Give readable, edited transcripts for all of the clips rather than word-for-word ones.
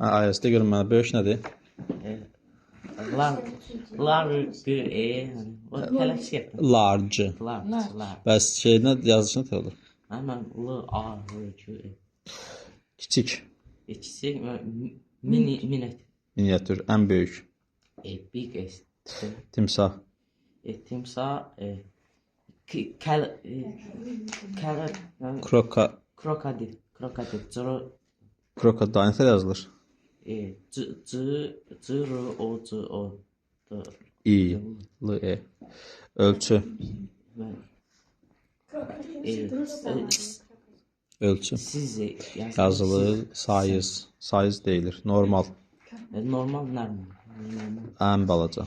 Hə, Ayaz, de görüm mənə, böyük nədir? Large, o tələffüz etdim. Large. Large, large. Bəs şey nə yazılışı nə olur? Mən L, A, R, G, E. Kiçik, Kiçik, mini, mini, miniatür, ən böyük. Big S. Timsah, Timsah, kəl, kəl, kroka, krokodil, krokodil, C, krokodil nə yazılır? C, C, C, R, O, C, O, D, İ, L, E. Ölçü, ölçü. Siz Yazılır, size, size deyilir. Normal, Normal, normal, normal. ən balaca.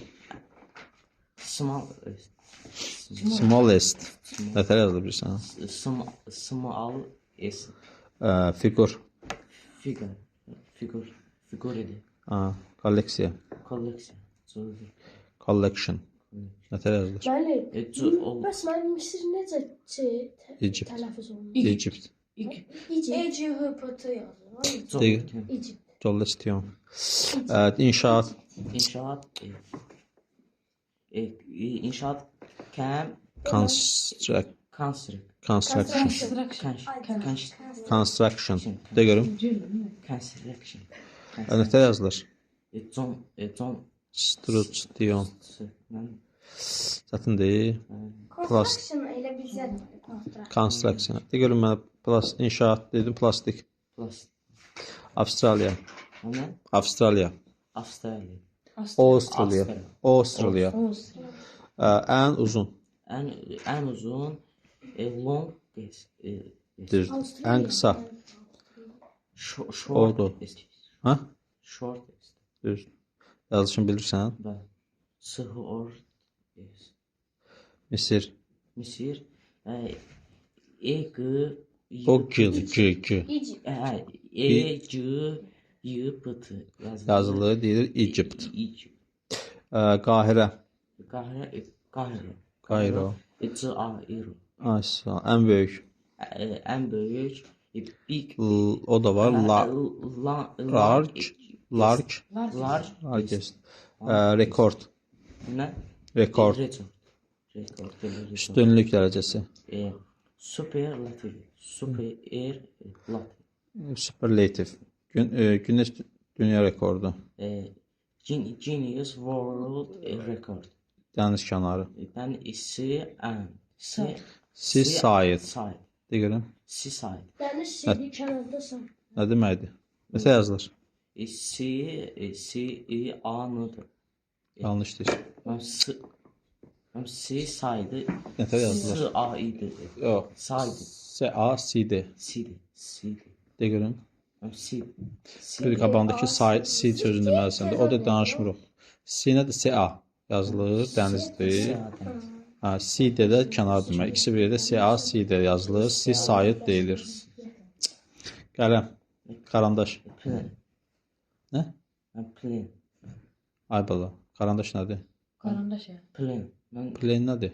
Small, Smallest. Nətər yazılır bilirsən? Small, small, S, Fiqur, figure, figur, figur idi. Ha, kolleksiya, Kolleksiya. Collection. Nətər yazılır? Bəli. C, O, Bəs mənim Misir necə Egypt. tələffüz olunur? Egypt. Egypt. E C H P T yazılır. Dəqiq. Egypt. Collection. İnşaat, İnşaat, inşaat, kəm, construct, construct, construction, construction, construction. De görüm. construction. Nətər yazılır? John, John, Construction. mən, Çətindir. Construction elə bizə construction. Construction. De görüm mənə plast, inşaat dedim, plastik. Plast, Avstraliya, mən, Avstraliya, Avstraliya, Avstraliya, Avstraliya. Ən uzun. Ən uzun, long, Düzdür. Ən qısa. Short, Oldu. Hə? Short, Düzdür. Yazılışını bilirsən? Bəli. S, H, O, S. Misir. Misir, E, G, Y, O G, G, G. Egypt. E, G, Y, P, T yazılır. Yazılır, deyilir Egypt. Egypt. Qahirə. Qahirə, Qahirə. Kairo. C, A, I, R. Ay, sağ ol. Ən böyük. Ən böyük, big, L, o da var. La, large, large, large, largest. Rekord. Nə? Rekord. Rekord. Rekord. Rekord. Üstünlük dərəcəsi. Superlativ. Superlativ. Superlativ. Guinness dünya rekordu. Guinness World Record. Dəniz kənarı. Mən S, N, S, Seaside. Side. De görüm. Seaside. Dəniz sidi kənardasan. Nə deməkdir? Necə yazılır? S, S, I, A, N-dır. Yanlışdır. Mən S, mən seaside. Nətər yazılır? S, A, I-dir. Yox. Side. S, A, C, D. C, C. De görüm. C. Bir qabağındakı C sözünü deməlisən də. O da danışmırıq. C nədir? S, A yazılır. Dənizdir. Hə, C, D də kənar demək. İkisi bir yerdə S, A, C, D yazılır. Seaside deyilir. Qələm. Karandaş. Plan. Nə? Plan. Ay bala. Karandaş nədir? Karandaş ya. Plan. Plan nədir?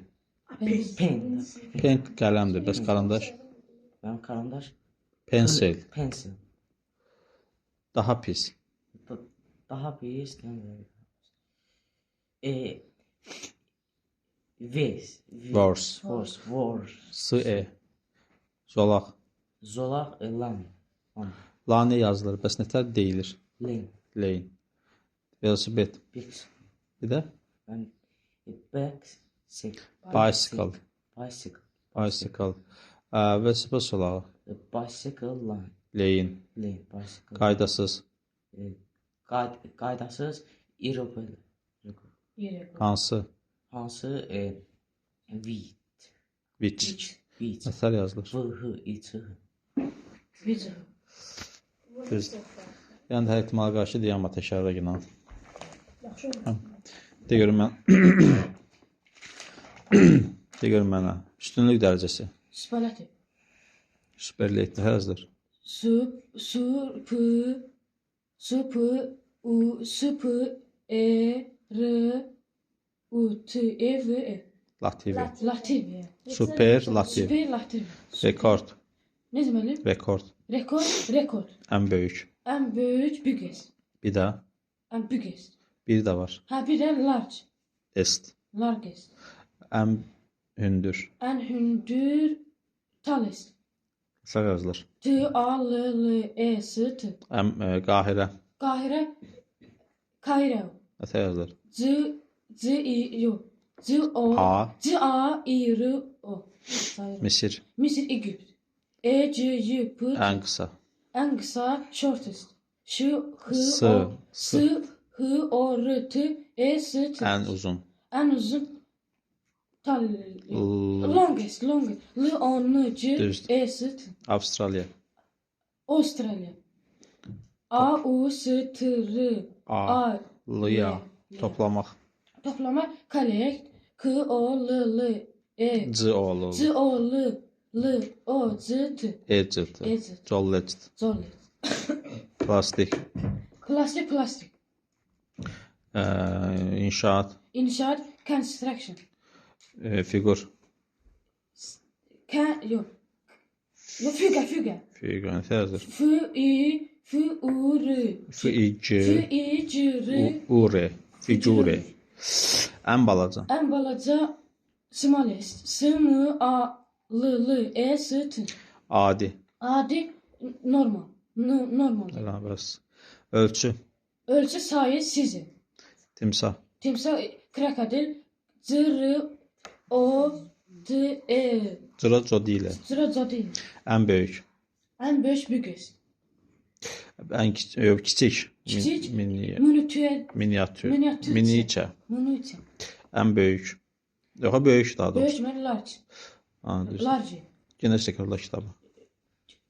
Pen. Pen qələmdir. Bəs karandaş? Mən karandaş. Pencil. Pencil. Daha pis. Daha pis. Worse. Worse. Worse. Worse. S, E. Zolaq. Zolaq, lan. Lane yazılır. Bəs nətər deyilir? Lane. Lane. Velosiped. Bir də? Bicycle. Bicycle. Bicycle. Bicycle. Velosiped zolağı. Bicycle lane. Lane. Lane. Bicycle. Qaydasız. Qaydasız. Irregular. Hansı? Hansı? Wheat. Which. Wheat. Nətər yazılır? V, H, I, C, H. Which. Düzdür. Yəni hər ehtimala qarşı deyəm, amma təkrarla inan. Yaxşı. De görüm mən. De görüm mənə. Üstünlük dərəcəsi. Superlativ. Superlativ nə yazılır? S, S, P, S, P, U, S, P, E, R, U, T, E, V, E. Lativi. Lativ. Superlativ. Superlativ. Rekord. Nə deməli? Rekord. Rekord, rekord. Ən böyük. Ən böyük biggest. Bir də. Ən biggest. Bir də var. Hə, bir də large. Est. Largest. Ən hündür. Ən hündür tallest. Sağ yazılır. T A L L E S T. Ən Qahirə. Qahirə Kairo. Nətər yazılır? C C I yox. C O A. C A I R O. Sayıram. Misir. Misir Egipt. E C Y P T. Ən qısa. Ən qısa shortest. Ş H S, O S. S H O R T E S T. Ən uzun. Ən uzun tal L longest longest L O N G Düzdür. E S T. Avstraliya. Avstraliya. A U S T R A. A L Ya. L. Toplamaq. Toplama collect K O L L E C O L C O L L O C T E C T. E C T. Collect. Collect. Plastik. Plastik plastik. İnşaat. İnşaat construction. Fiqur. K yox. Yox figure figure. Fiqur. Nətər yazılır? F I F U R F I G F I G R U R. Figure. Ən balaca. Ən balaca smallest. S M A L L E S T. Adi. Adi normal. Normal. Elə bəs. Ölçü. Ölçü sayı sizi. Timsah. Timsah krokodil C R O D E Cıra co deyilir. Cıra co deyil. Ən böyük. Ən böyük biggest. Ən yox, kiçik. Kiçik. Mini, Miniatür. miniatür. Miniatür. Miniçə. Miniatür. Ən böyük. Yox, böyük daha doğrusu. Böyük mən large. Ha, düzdür. Large. Guinness Rekordlar kitabı.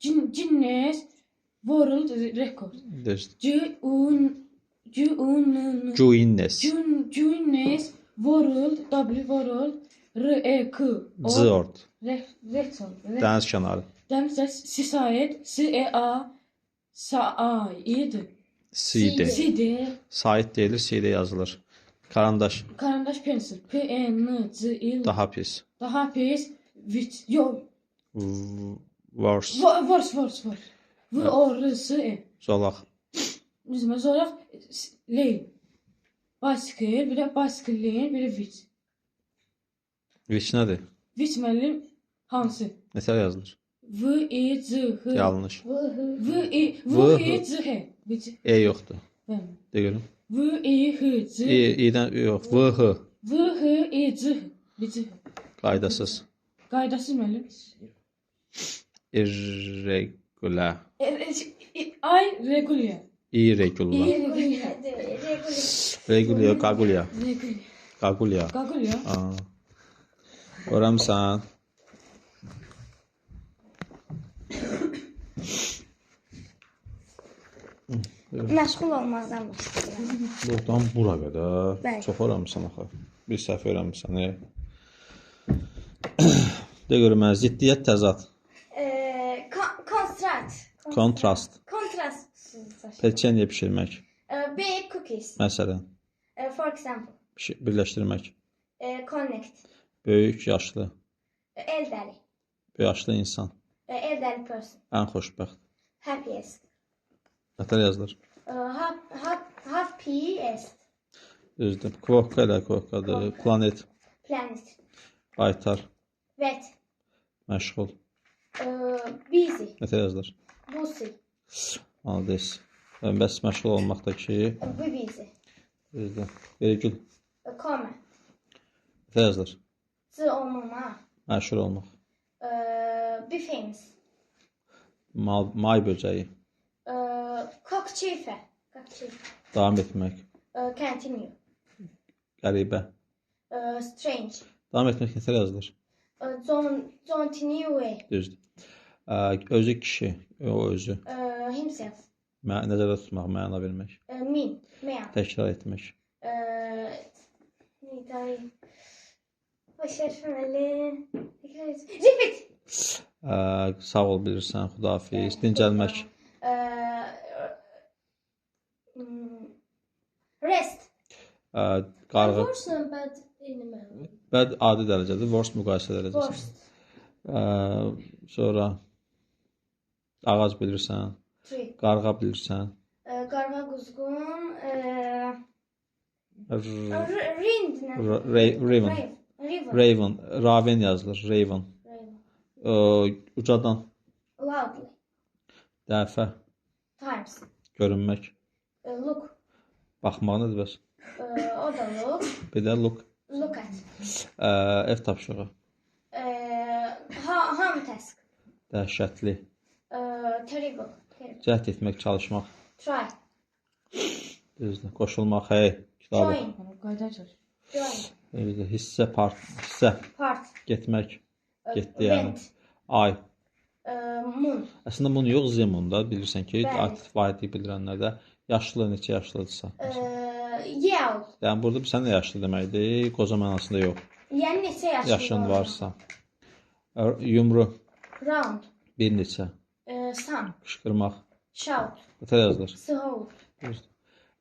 Guinness World Record. Düzdür. C U C U N N Guinness. Guinness World W World R E K O Zord. Record. Dəniz kənarı. Dəniz Sisayet S E A S A I D CD. C D Sait deyilir, CD yazılır. Karandaş. Karandaş pencil P E N C I L Daha pis. Daha pis which yox Worse. Worse worse worse V O R S E Zolaq. Bizim zolaq lane. Bicycle, bir də bicycle lane, bir də which. Which nədir? Which müəllim hansı? Nətər yazılır? V I C H Yanlış. V I V, V I C H. Which. E yoxdur. Bəli. De görüm. V I H C E, İ-dən yox. V, H. V H I C H. Which. Qaydasız. Qaydasız müəllim. Irregular. I regular. Irregular. Irregular. Regular, qaqulya. Regular. Qaqulya. Qaqulya. Aa. Öyrənmisən? Məşğul olmaqdan başlayıram. Buradan bura qədər. Bəli. Çox öyrənmisən axı. Bir səhv öyrənmisən. De görüm mənə ziddiyyət təzad. Kontrast. Kontrast. Kontrast. Peçenye bişirmək. Bake cookies. Məsələn, For example. Birləşdirmək. Connect. Böyük yaşlı. Elderly. Yaşlı insan. Elderly person. Ən xoşbəxt. Happiest. Nətər yazılır? Happiest. Düzdür. Kvokka ilə kvokkadır. Planet. Planet. Baytar. Wet. Məşğul. Busy. Nətər yazılır? Busy. Malades. Bəs məşğul olmaqda ki, Be busy. düzdür. Vergül. Comma. Nətər yazılır? C olmama. Məşhur olmaq. Be famous. May böcəyi. Cockchafer. Cockchafer. Davam etmək. Continue. Qəribə. Strange. Davam etmək nətər yazılır? Continue. Düzdür. Özü kişi. O özü. Himself. Nəzərdə tutmaq, məna vermək. Mean. Man. Təkrar etmək. Başa düşməli. Repeat. Sağ ol bilirsən, Xudahafiz. Dincəlmək. Rest. Qarğı. Worse bad eyni məna. Bəd adi dərəcədir, worst müqayisə dərəcəsi. Worst. Sonra ağac bilirsən. Tree. Qarğa bilirsən. Qarğa quzğun. R Rind nə? Raven. Raven. Raven. Raven yazılır. Raven. Raven. Ucadan. Loudly. Dəfə. Times. Görünmək. Look. Baxmaq nədir bəs? O da look. Bir də look. Look at. Ev tapşırığı. Home task. Dəhşətli. Terrible. Terrible. Cəhd etmək, çalışmaq. Try. Düzdür. Qoşulmaq, hey. Kitabı. Join. Qayıdan çalış. Join. Düzdür. Hissə, part, hissə. Part. Getmək. Getdi yəni. Went. Ay. Moon. Əslində bunu yox, Zemunda bilirsən ki, Bəli. artıq vahidlik bildirənlərdə yaşlı neçə yaşlıdırsa. Yell. Yəni burada sən də yaşlı deməkdir, qoca mənasında yox. Yəni neçə yaşın Yaşın varsa. Yumru, Round. bir neçə, Some. qışqırmaq, Shout. nətər yazılır? Small. Düzdür.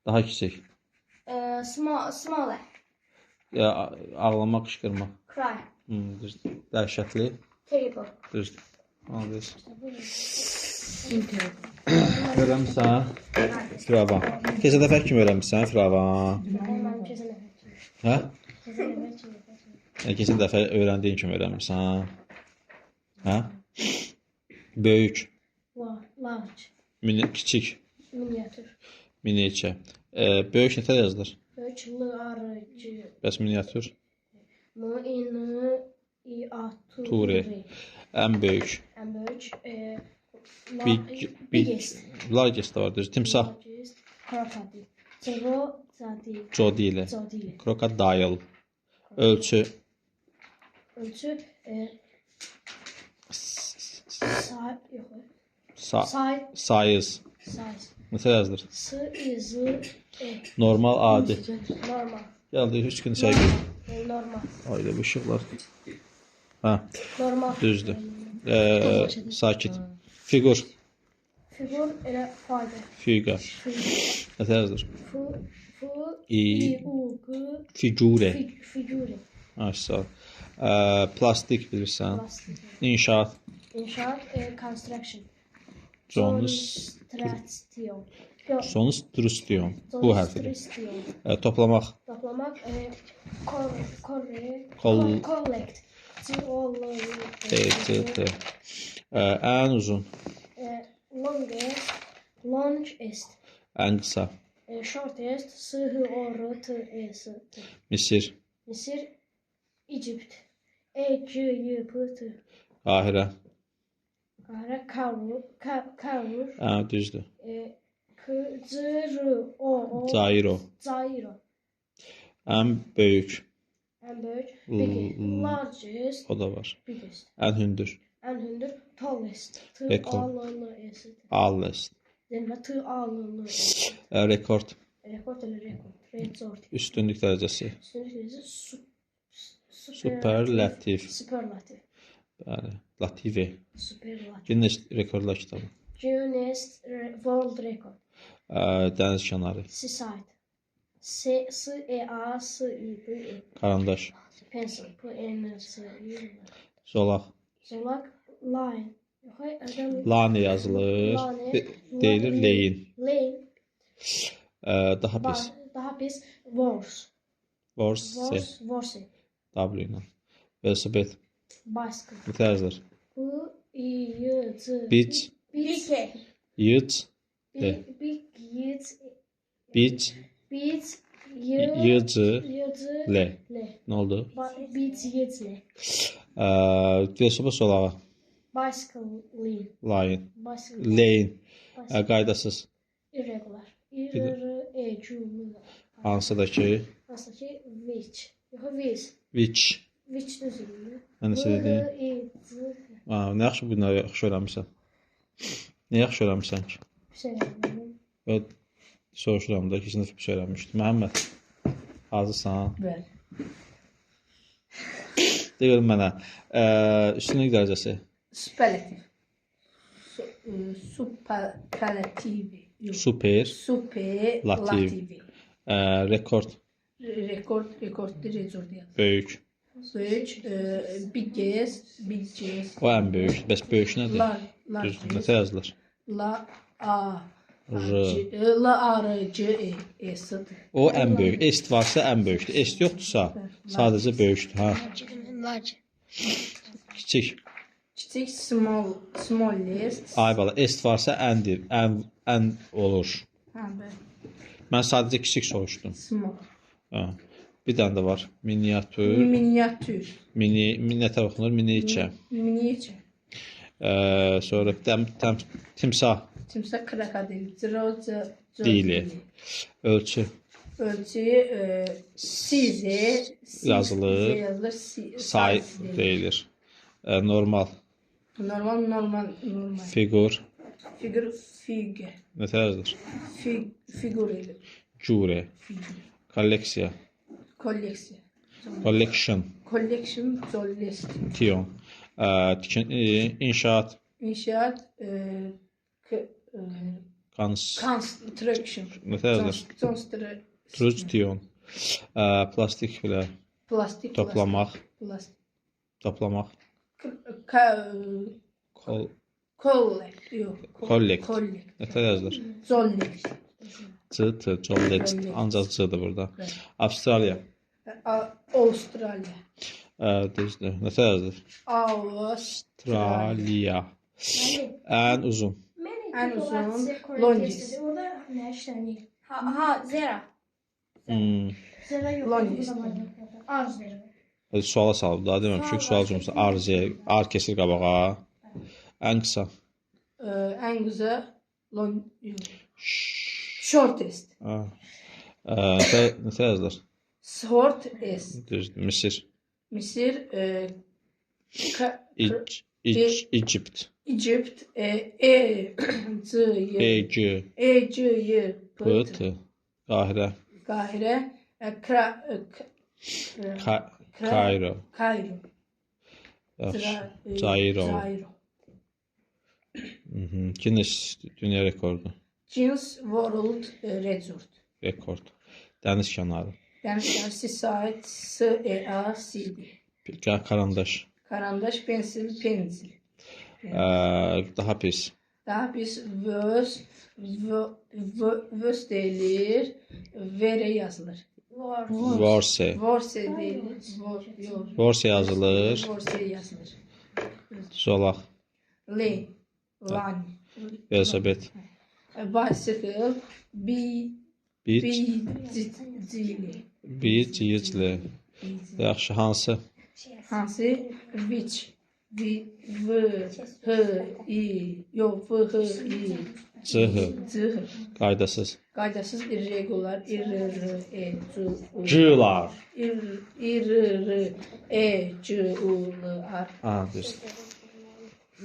Daha kiçik. Small, smaller. Ya, ağlamaq, qışqırmaq. Cry. Düzdür. Dəhşətli, Terrible. düzdür. Düzdür. Inter. Öyrənmisən? Firavan. Keçən dəfə kim öyrənmisən Firavan? Mən keçən dəfə. Hə? Keçən dəfə kimi. Yəni, keçən dəfə öyrəndiyin kimi öyrənmisən. Hə? Böyük, Large. mini, kiçik, Miniatür. miniçə. Böyük nətər yazılır? Böyük L R G Bəs miniatür? M I N I A T Turi. Ən böyük. Ən böyük. Big, big, Biggest. Largest da var, düz. Timsah. Largest. Krokodil. Crocodile. Codile. Crocodile. Crocodile. Ölçü. Ölçü say yox. Sa Say sayız. size. Nətər yazılır? S I Z E. Normal, adi. Normal. Gəldi, 3 gün çək. Normal. Ayda bu işıqlar. Hə, Normal. düzdür. Sakit. Fiqur. Fiqur elə fayda. Fiqa. Nətər yazılır? F F İ. I U G Figure. Figure. Ha, sağ ol. Plastik bilirsən. Plastik. İnşaat. İnşaat construction. Jones. Construction. Yox. Construction. Bu hərfidir. Construction. Toplamaq. Toplamaq collect. C O L E, C, T. Ən uzun. Longest. Longest. Ən qısa. Shortest. S H O R T E S T. Misir. Misir. Egypt. E G Y P T. Qahirə. Qahirə Kaur. Kaur. Hə, düzdür. K C R O O. Cairo. Cairo. Ən böyük. Ən böyük. Biggest. Largest. O da var. Biggest. Ən hündür. Ən hündür. Tallest. T Rekord. A L L E S T. Allest. Denmə T A L L E S. Rekord. Rekord elə rekord. Rekord. Üstünlük dərəcəsi. Üstünlük dərəcəsi Superlativ. Superlativ. Bəli. Lativi. Superlativ. Guinness Rekordlar kitabı. Guinness World Record. Dəniz kənarı. Seaside. S S E A S I D E. Karandaş. Pencil. P N S I L. Zolaq. Zolaq line. Yox, adam Lane yazılır. Lane. Deyilir leyin. Lane. Daha pis. Daha pis. Worse. Worse. Worse. Worse. W ilə. Velosiped. Bicycle. Nətər yazılır? B I Y C. Bic. Bic. Yıc. B B Y C. Bic. Bic. Y Y C Y C L. L. Nə oldu? Bic Y C L. Velosiped solağı. Bicycle lane. Line. Bicycle. Lane. Bicycle. Qaydasız. Irregular. I R R E Q L. Hansı da ki? Hansı ki which. Yox, which. Which. Which düzülür. Mən necə dedim? B R E C. Ha, nə yaxşı bunları yaxşı öyrənmisən. Nə yaxşı öyrənmisən ki? Bir şey öyrəndim. Və soruşuram da, keçən dəfə bir şey öyrənmişdim. Məhəmməd, hazırsan? Bəli. De görüm mənə. Üstünlük dərəcəsi. Superlativ. Superlativ. Super. Superlativ. Rekord. Rekord, rekord, rekord yazır. Böyük. Böyük, biggest, biggest. O ən böyük. Bəs böyük nədir? Large, Düzdür. Nətər yazılır? La, A R. C L A R C E S-dir. O ən böyük. S varsa ən böyükdür. S yoxdursa sadəcə böyükdür. Hə. Large. Kiçik. Kiçik small smallest. Ay bala, S varsa əndir. Ən olur. Hə, bəli. Mən sadəcə kiçik soruşdum. Small. Hə. Bir dənə də var. Miniatür. Miniatür. Mini, nətər oxunur? Miniçə. Miniatür. Sonra timsah Timsah krokodil. Cro C C dili. Ölçü Ölçü C Z Yazılır. yazılır. C, say size deyilir. Normal Normal normal normal. fiqur Figur figure. nətər yazılır? Figur elə. Cure. Kolleksiya. Kolleksiya. Collection. Collection collect. Tion. Tikin, inşaat. İnşaat Kans. construction. Nətər yazılır? Construction. Construction. Plastik belə Plastik. toplamaq. Plastik. Toplamaq. Kol. Collect. Yox. Collect. Collect. Nətər yazılır? Collect. C, T, collect. Ancaq C-dir burada. Avstraliya. Avustralya. Düzdür. Nətər yazılır? Avustralya. Avstraliya. Ən uzun. Ən uzun longest. Orada nə işlənir? Ha, zera. Zera yox. Longest. A zera. Suala salıb da deməmişik. Sual cümləsi R, Z, R kesir qabağa. Ən qısa. Ən qısa long shortest. Nətər yazılır? Shortest. Düzdür. Misir. Misir Egypt. Egypt E C Y E, G, E C Y P, P T. Qahirə. Qahirə Kairo. Kairo. Yaxşı. Cairo. Cairo. Guinness dünya rekordu. Guinness World Record. Rekord. Dəniz kənarı. Dəniz kənarı Seaside S E A C D. Karandaş. Karandaş, pencil, pencil. Daha pis. Daha pis verse, verse deyilir, V yazılır. Vorse. Verse deyilir. Vorse yazılır. Verse yazılır. Zolaq. Lane. Lane. Velosiped. Bicycle. B. Bic. B. B. C. Yaxşı, hansı? Hansı? Which. V, V, H, I, yox, V, H, I, C, H. C, H. Qaydasız. Qaydasız irregular, I, R, R, E, C, U. C-lar. I, R, R, E, C, U, L, R. Ha, düzdür.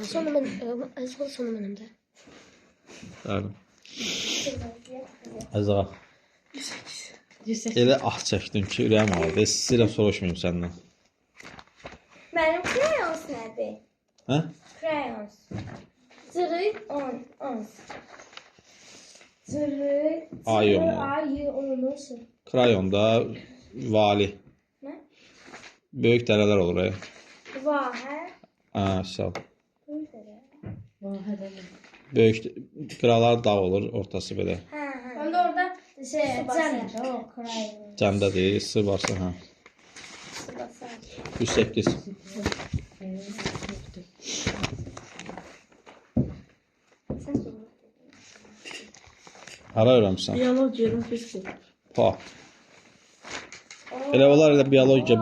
Sonu mən, sonu mənimdir. Bəli. Əzra. Elə ah çəkdim ki, ürəyim ağrıdı. İstəyirəm soruşmayım səndən. Mənim crayons nədir? Hə? Crayons. Cırı 10, 10. Cırı, Ay cırı, onu. ay, onu, s. Krayonda vali. Nə? Böyük dərələr olur. Vahə. Hə, sağ ol. Böyük qıralar dağ olur, ortası belə. Hə, hə. Onda orada şey, cəmdir, o, krayon. Cəmdədir, S varsa, hə. 108. Hara öyrənmisən? Biologiya, fizika. Pa. Elə onlar elə biologiya,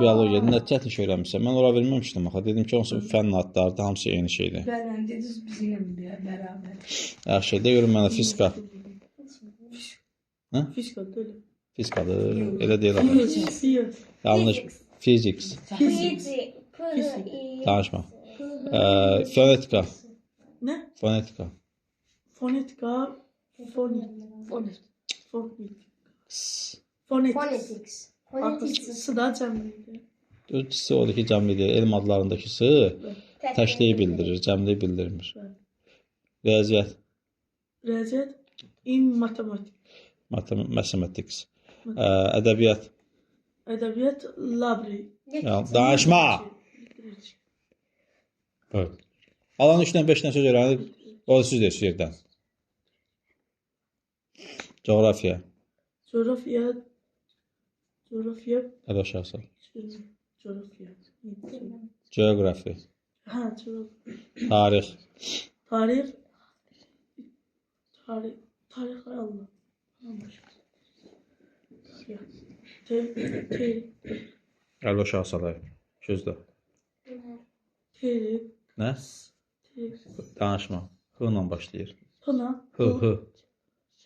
nə çətin şey öyrənmisən. Mən ora verməmişdim axı. Dedim ki, onsuz fənn adlardır, hamısı eyni şeydir. Bəli, dediniz bizimlə bərabər. Yaxşı, de görüm mənə fizika. Fizika deyil. Fizikadır, elə deyil axı. Yanlış. Physics. Fizik. P, I, Danışma. Fonetika. Nə? Fonetika. Fonetika, fonik, Fonet. fonik. S. Fonetics. Fonetics. Fonetics. Arkası da cəmlidir. S odur ki, cəmli deyil. Elm adlarındakı S təkliyi bildirir, cəmliyi bildirmir. Riyaziyyat, Riyaziyyat, in matematik. Mathematics. Ədəbiyyat. Ədəbiyyat, labri. Ya, danışma! Evet. Alan 3-dən 5-dən söz öyrənib, o da söz deyir yerdən. Coğrafiya. Coğrafiya. Coğrafiya. Əl aşağı sal. Coğrafiya. Geografi. Hə, coğrafiya. Tarix. Tarix. Tarix. Tarix hay Allah. T T Əl aşağı sal. Sözdə. T Nə? T Danışma. H ilə başlayır. Hına. H, H.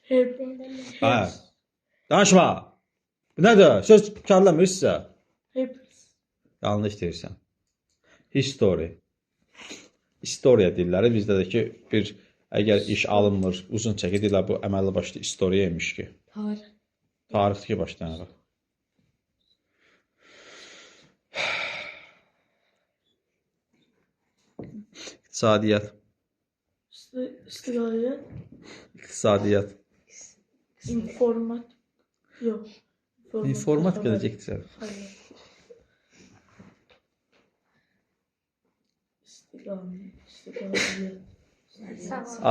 H Hə. Danışma. Bu nədir? Söz karlamır sizə. H Yanlış deyirsən. History. İstoriya dilləri bizdə də ki bir əgər iş alınmır, uzun çəkir deyirlər bu əməlli başlı istoriya imiş ki. Tarix. Tarixdir ki başdan bax. İqtisadiyyat, İstiqlaliyyət. iqtisadiyyat. İnformat. Yox. İnformatika necə iqtisad? İstiqlaliyyət.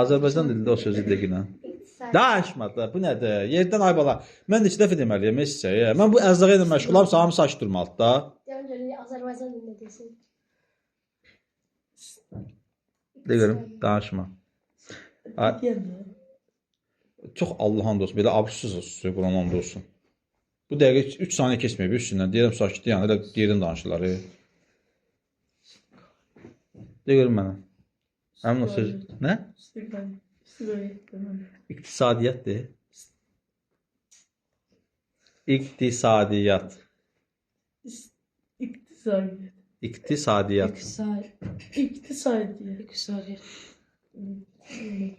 Azərbaycan dilində o sözü deginə. Danışma da, bu nədir? Yerdən ay bala. Mən neçə dəfə deməliyəm sizə? Mən bu ərzaq ilə məşğulam, hamı saç durmalıdır da. Deyəm görək Azərbaycan dilində desin. Deyirəm, danışma. Çox Allah and olsun, belə absuz Quran and olsun. Bu dəqiqə 3 saniyə keçməyib üstündən. Deyirəm sakit, yəni elə yerdən danışırlar. Deyirəm mənə. Həmin o söz nə? İqtisadiyyatdır. İqtisadiyyat. İqtisadiyyat. İqtisadiyyat. İqtisadiyyat. İqtisadiyyat.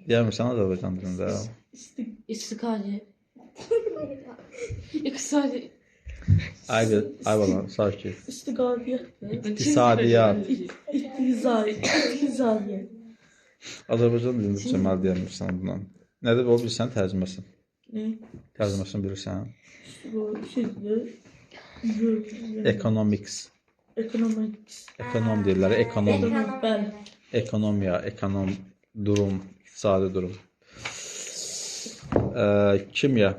Deyəmirsən Azərbaycan dilində. İqtisadiyyat. İqtisadiyyat. Ay, ay bala, sakit. İstiqlaliyyət. İqtisadiyyat. İqtisadiyyat. Azərbaycan dilində cəməl deyəmirsən bundan. Nədir o bilirsən tərcüməsini? Nə? Tərcüməsini bilirsən? Economics. Economics. Ekonom deyirlər, ekonom. Bəli. Ekonomiya, ekonom durum, iqtisadi durum. Kimya.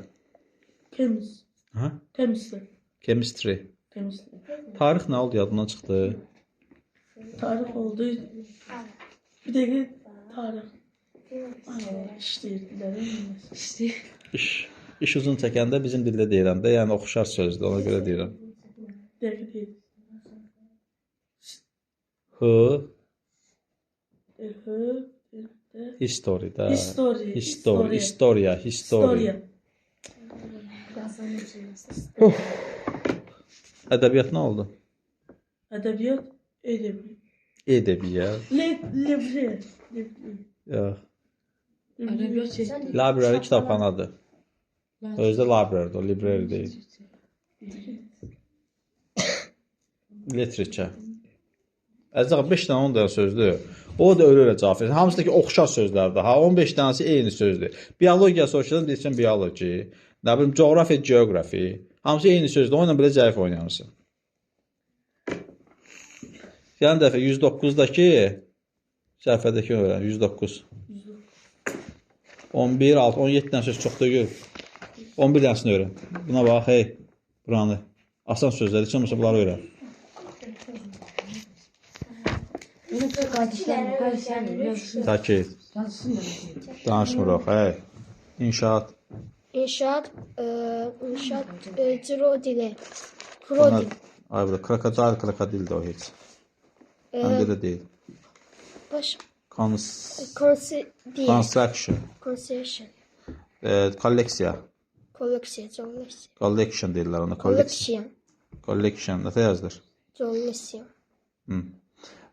Chemistry. Ha? Chemistry. Chemistry. Chemistry. Tarix nə oldu yadından çıxdı? Tarix oldu. Bir dəqiqə tarix. İşləyirdilər. İşləyir. İş uzun çəkəndə bizim dildə deyirəm də, yəni oxşar sözdür, ona görə deyirəm. Dəqiqə deyil. H, H, history da. History. History, istoriya, history. Ədəbiyyat nə oldu? Ədəbiyyat, ədəbiyyat. Ədəbiyyat. Libre. Yox. Ədəbiyyat şey. Library kitabxanadır. Özü də library'dir, o library deyil. Literature. Əziz 5 dənə 10 dənə sözdür. O da öyle cavab verir. Hamısı da ki oxşar sözlərdir. Ha, 15 dənəsi eyni sözdür. Biologiya soruşsan deyirsən biology. Nə bilim coğrafiya, geografi. Hamısı eyni sözdür. Onunla belə zəif oynayırsan. Gələn dəfə 109-dakı səhifədəki öyrən 109. 11, 6, 17 dənə söz çox deyil. 11 dənəsini öyrən. Buna bax, hey, buranı. Asan sözlər, heç olmasa bunları öyrən. Sakit. Danışmırıq, hey. İnşaat. İnşaat, inşaat, crodile. Krodil. Ay, burada krokodil, krokodildir o heç. Həm də elə deyil. Baş. Construction. Construction. Kolleksiya. Kolleksiya, kolleksiya. Collection deyirlər ona. Collection. Collection. Nə yazılır? Collection.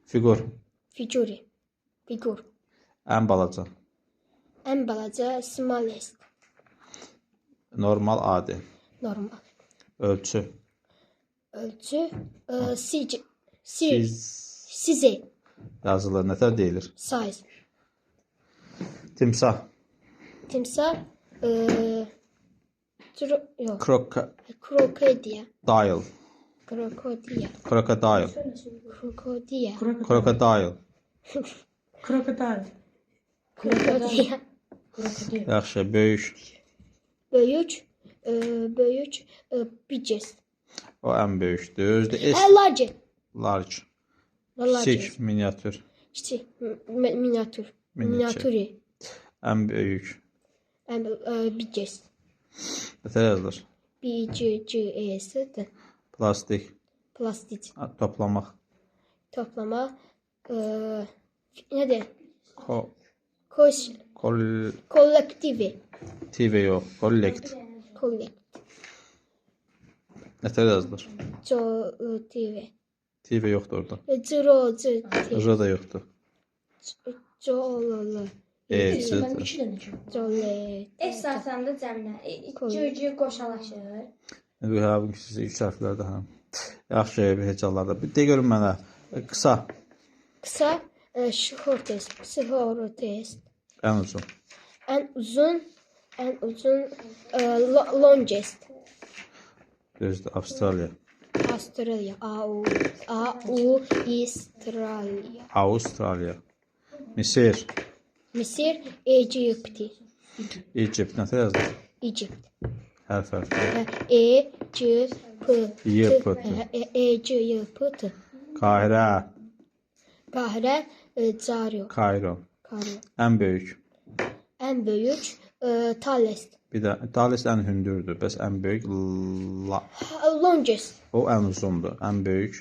Fiqur. Figuri. Figur. Ən balaca. Ən balaca smallest. Normal, adi. Normal. Ölçü. Ölçü. Size. Yazılır. Nətər deyilir? Size. Timsah. Timsah. Krokodil. Krokodil. Krokodil. Krokodil. Krokodil. Krokodil. Krokodil. Krokodil. Yaxşı, böyük. Böyük, böyük, biggest. O ən böyükdür. Özdə S Large. large. Large. Kiçik, miniatür. Kiçik, miniatür. Miniatür. Miniatüri. Ən böyük. Ən biggest. Nətər yazılır? B G G E S T. Plastik. Plastik. Toplamaq. Toplama. Nədir? Kol Kollektivi. TV yox, kollekt. Kollekt. Nətər yazılır? Co TV. TV yoxdur orada. C R C T. R da yoxdur. C O L L. E, C. Mənim iki dənə ki. C O L. S atanda cəmlə. C C qoşalaşır. İndi hə, bu ikisi üç hərflərdə hə. Yaxşı, bir hecalarda. Bir de görün mənə. Qısa, Qısa, shortest, shortest. ən uzun. Ən uzun, ən uzun, longest. Düzdür, Avstraliya. Avstraliya. A U A U Australiya. Avstraliya. Misir, Misir, Egypt. Egypt. Nətər yazılır? Egypt. Hərf hərf. E C P Y, T. P, T. E C Y P T. Qahirə, Qahirə, Cairo. Kairo. Kairo. Ən böyük. Ən böyük, tallest. Bir də tallest ən hündürdür. Bəs ən böyük Longest. o ən uzundur. Ən böyük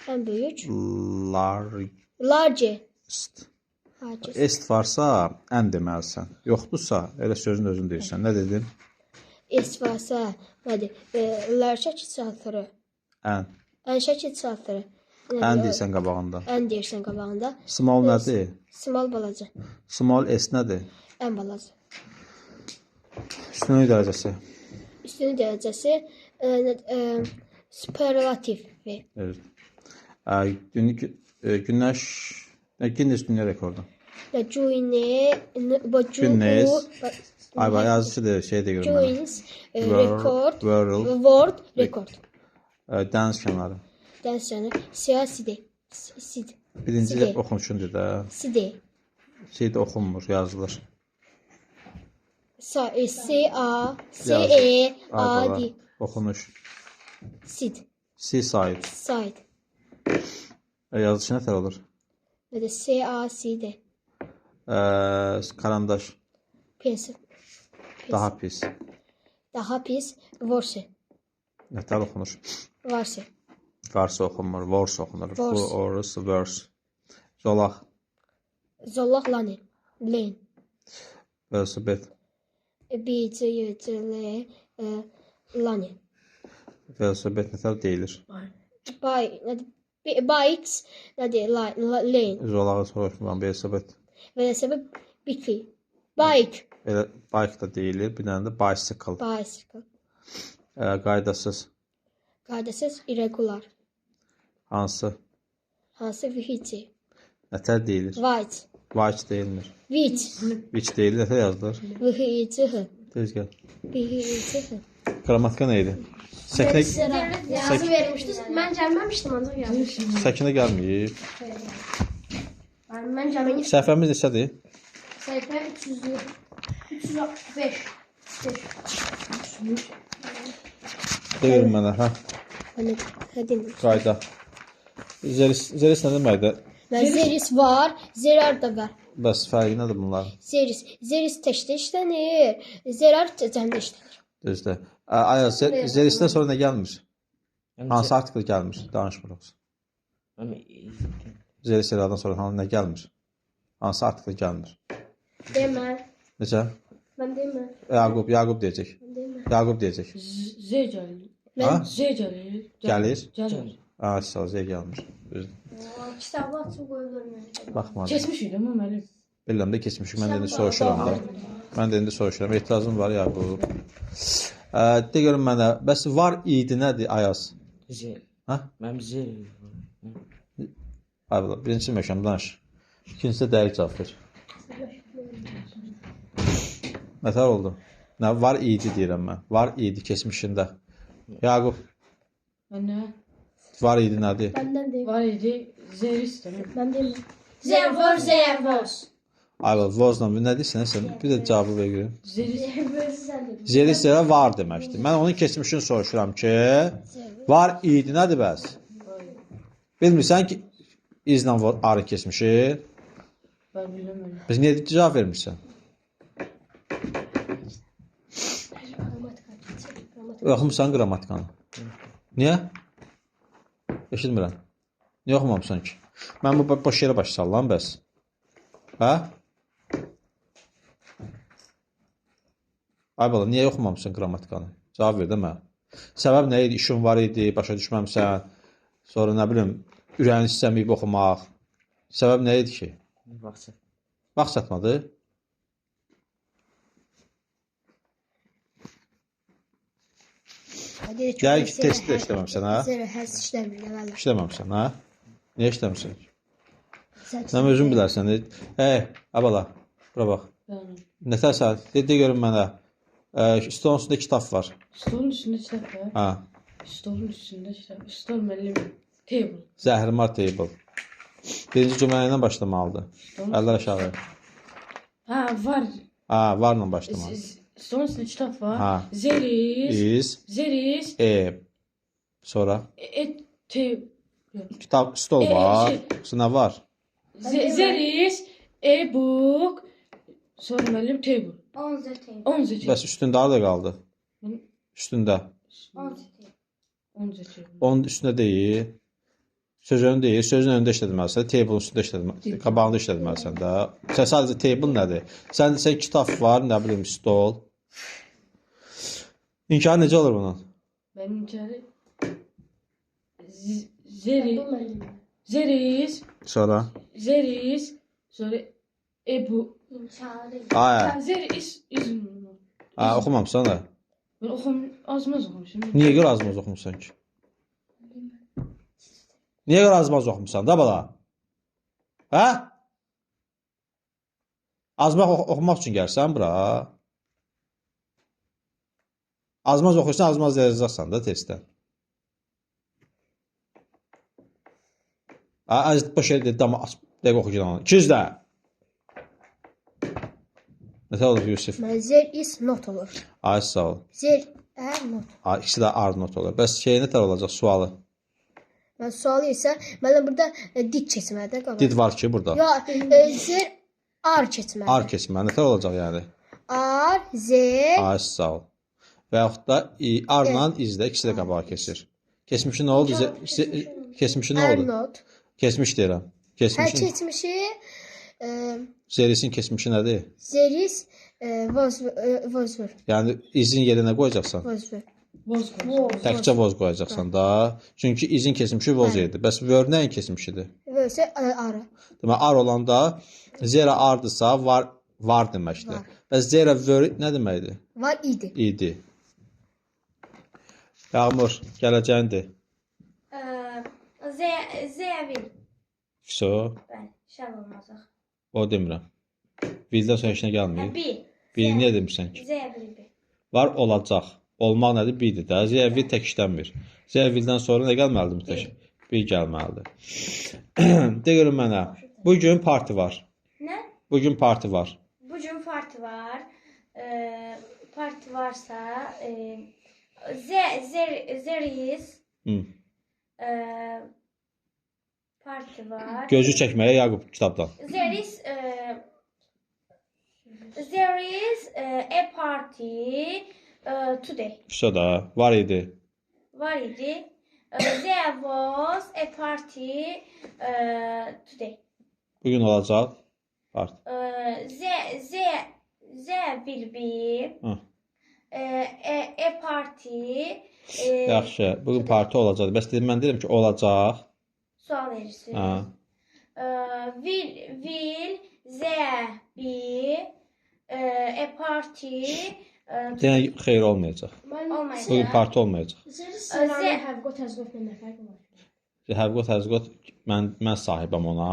Ən böyük. largest. Large. Largest. Est varsa ən deməlisən. Yoxdursa elə sözün özün deyirsən. Nə dedin? S varsa nədir? Large çatırı. Ən. Ən şəkil çatırı. Ən deyirsən qabağında. Ən deyirsən qabağında. Small nədir? Small balaca. Small S nədir? Ən balaca. Üstünlük dərəcəsi. Üstünlük dərəcəsi superlativ. Evet. Günəş Guinness dünya rekordu. Guinness. Ay bax yazıcı da şey də görüm mənə. Guinness rekord. World World record. Dəniz kənarı. Dəniz kənarı. Siyasi. Sid. Birinci Sidi. oxunuşundur da. Sidi. Şey də oxunmur, yazılır. S A S Yazılır. E Ay A bala, D. Oxunuş. Sid. Seaside. Side. Yazılışı nətər olur? Nədir? S A S D. Karandaş. Pencil. Daha pis. Daha pis. Worse. Nətər oxunur? Varsa. Varsa oxunmur, worse oxunur. Worse. Worse, worse. Zolaq. Zolaq lane. Lane. Velosiped. B C Y C L lane. Velosiped nətər deyilir? By nədir? Bikes nədir? Lane. Zolağı soruşmuram, velosiped. Velosiped biki. Bike. Elə bike da deyilir, bir dənə də bicycle. Bicycle. Qaydasız. Qaydasız irregular. Hansı? Hansı which? Nətər deyilir? White. White deyilmir. Which. Which deyilir, nətər yazılır? V H I C H. Tez gəl. V H I C H. Qrammatika nə idi? Səkinə, Yazı vermişdiniz. Mən gəlməmişdim ancaq yazmışdım. Səkinə gəlməyib. Mən gəlməmişdim. Səhifəmiz neçədir? Səhifə 305. De görüm mənə, hə? Hə, Qayda. Zeris, zeris nə deməkdir? Zeris var, zerar da var. Bəs fərqi nədir bunların? Zeris, zeris təkdə işlənir, zerar cəmdə işlənir. Düzdür. Ayaz, zerisdən sonra nə gəlmir? Hansı artikel gəlmir? Danışmırıq. Zeris zerardan sonra nə gəlmir? Hansı artikel gəlmir? Demə. Necə? Mən demə. Yaqub, Yaqub deyəcək. Yaqub deyəcək. Z gəlir. Ha? Z gəlir. Gəlir? Gəlir. Ha, sağ ol, Z gəlmir. Düzdür. Kitabı açıb qoyulur mənə. Baxmadım. Keçmişik də müəllim. Bilirəm də keçmişik. Mən də indi soruşuram da. Mən də indi soruşuram. Etirazım var Yaqub. De görüm mənə. Bəs var idi nədir Ayaz? Z. Hə? Mənim Z. Ay bala, birinci möhkəm danış. İkincisi də dəqiq cavab ver. Nətər oldu? Nə var idi deyirəm mən. Var idi keçmişində. Yaqub, Mən nə? var idi nədir? Məndən deyim. Var idi. Zeris də. Mən deyim. Zervor, zervos. Ay, was-la nə deyirsən sən? Bir də cavabı ver görüm. There is There is elə var deməkdir. Mən onun keçmişini soruşuram ki, var idi nədir bəs? Bilmirsən ki, is-lə are keçmişi. Var bilmirəm. Bəs niyə cavab vermirsən? Qrammatika. Qrammatika. Oxumusan qrammatikanı? Niyə? Eşitmirəm. Niyə oxumamısan ki? Mən bu boş yerə baş sallam bəs. Hə? Ay bala, niyə oxumamısan qrammatikanı? Cavab ver də mənə. Səbəb nə idi? İşin var idi, başa düşməmsən. Sonra nə bilim, ürəyin istəməyib oxumaq. Səbəb nə idi ki? Vaxt çatmadı. Vaxt çatmadı. Yəqin ki, testi də işləməmsən, hə? Zero has işləmir, valla. İşləməmsən, hə? Niyə işləmirsən? Sən özün bilərsən. Ey, ay bala, bura bax. Bəli. Nətər sən? De, de görüm mənə. Stolun üstündə kitab var. Stolun üstündə kitab var. Hə. Stolun üstündə kitab. Stol müəllim. Table. Zəhrimar table. Birinci cümlə ilə başlamalıdır. Stolun... Əllər aşağı. Ha, var. Ha, varla başlamalı. Stolun üstündə kitab var. Ha. There is. Is, There is. e. Sonra E, te, kitab, stol var. Şey. Sonra nə var? There is a book. Sonra müəllim table. On the table. On the table. Bəs üstündə harada qaldı? Üstündə. On the table. On the table. Onun üstündə deyil. Söz önü deyil. Sözün önündə işlətməlisən. Table'ın üstündə işlətməlisən. Qabağında işlətməlisən də. Sən sadəcə table nədir? Sən desən kitab var, nə bilim, stol. İnkarı necə olur bunun? Mənim içəri There there is. Sonra? There is. Sonra a book. İmkanı. Ay, There is. Is. ay, oxumamısan da. Mən oxum, azmaz oxumuşum. Niyə görə azmaz oxumusan ki? Niyə görə azmaz oxumusan da bala? Hə? Azmaq oxumaq üçün gəlsən bura. Azmaz oxuyursan, azmaz yazacaqsan da testdə. Az boş yerdə dama dəqiq oxu gidan. 200 də. Nə olur Yusif? There is not olur. Ay sağ ol. There are not. Ay, ikisi də are not olur. Bəs şey nə tər olacaq sualı? Mən sualı isə mənə burada did keçməlidir qabaq. Did var ki burada. Yox, there are keçməlidir. Are keçməli. Nə tər olacaq yəni? Are, there, Ay sağ ol. Və yaxud da are-la is də ikisi də qabağa keçir. Keçmişi nə oldu? Keçmişi nə are oldu? not. Keçmiş deyirəm. Hə, Keçmişin, keçmişi there-in keçmişi nədir? there is was was were. Yəni is-in yerinə qoyacaqsan. Was were. Was qoyacaq. Təkcə was qoyacaqsan da. Çünki is-in keçmişi was idi. Bəs were nəyin keçmişidir? Were isə are. Demək are olanda there are-dırsa var var deməkdir. Bəs there were nə deməkdir? Var idi. İdi. Yağmur, gələcəyindir. There will. Fiso, Bəli. Şəv olmazaq. o demirəm. Will-dən sonra heç nə gəlmir. Be. Biri niyə demirsən ki? There will be. Var olacaq. Olmaq nədir? Be-dir də. There will tək işlənmir. There will-dən sonra nə gəlməlidir mütləq? Be gəlməlidir. De görüm mənə. Bu gün parti var. Nə? Bu gün parti var. Bu gün parti var. Parti varsa there is parti var. Gözü çəkməyə Yaqub kitabdan. There is a party today. Fiso da var idi. Var idi. There was a party today. Bu gün olacaq parti. There will be a party. Yaxşı, bu gün parti olacaq. Bəs dedim, mən deyirəm ki, olacaq. Sual verirsiniz. Will there be a party? Yenə xeyir olmayacaq. Olmayacaq. Bu gün parti olmayacaq. Have got has got nə fərqi var? Have got has got mən sahibəm ona.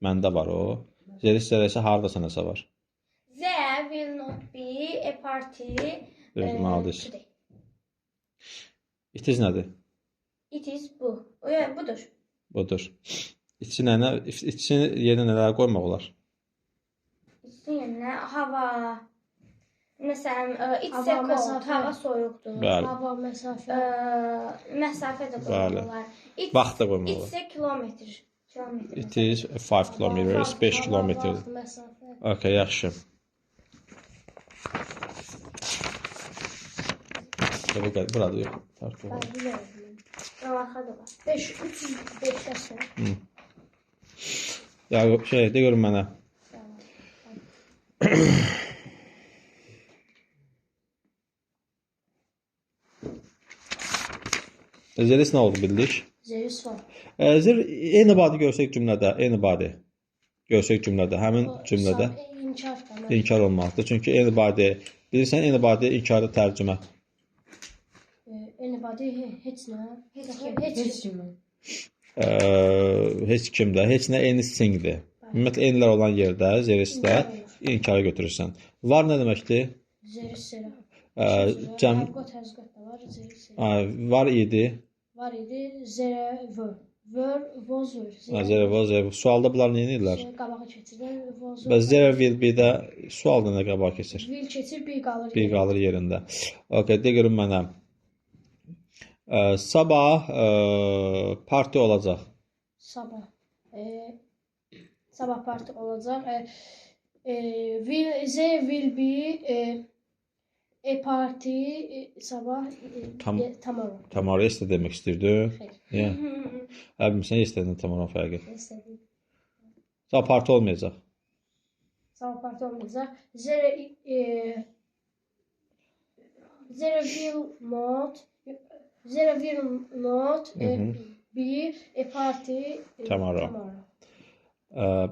Məndə var o. There is there isə hardasa nəsə var. There will not be a party today. It is nədir? It is bu. Budur. Budur. İçinə nə, içini yerinə nələr qoymaq olar? Yerinə hava. Məsələn, it's a Hava, cold, məsafə. hava soyuqdur. Bəli. Hava, məsafə. Məsafə də Bəli. qoymaq olar. It's, Vaxt da qoymaq olar. It's a kilometr. Kilometr. It is 5 kilometers, 5 Hava, kilometr. vaxt, məsafə. Okay, yaxşı. Bu qədər burada yox. Tərk olur. Bəli, bilirəm. Arxada var. 5 305-dəsən. Ya şey, de görüm mənə. Zeris nə oldu bildik? Zeri sual. Zer anybody görsək cümlədə, anybody görsək cümlədə, həmin cümlədə İnkar tamam. inkar olmalıdır. Çünki anybody bilirsən anybody inkarı tərcümə. Anybody heç nə. Heç kim. Heç Heç kim. kim. Heç kimdə, heç nə anything-dir. Ümumiyyətlə enlər olan yerdə, zerisdə inkarı götürürsən. Var nə deməkdir? Zeri sera. Cəm Həqiqət həqiqət də var. Zeri sera. var idi. Var idi. Zere were. Were was were. Ha, Zere was zere. Sualda bunlar nə edirlər? Qabağa keçirdən was Bəs zere will be də sualda nə qabağa keçir? Will keçir, bir qalır. Bir qalır yerində. Okay, de görüm mənə. Sabah parti olacaq. Sabah. Sabah parti olacaq. Will there will be a party sabah tomorrow. Tomorrow yesterday demək istəyirdin. Xeyr. Niyə? Hə, bilmirsən yesterday tomorrow fərqi. Yesterday. Sabah parti olmayacaq. Sabah parti olmayacaq. There will not be a party Tomorrow.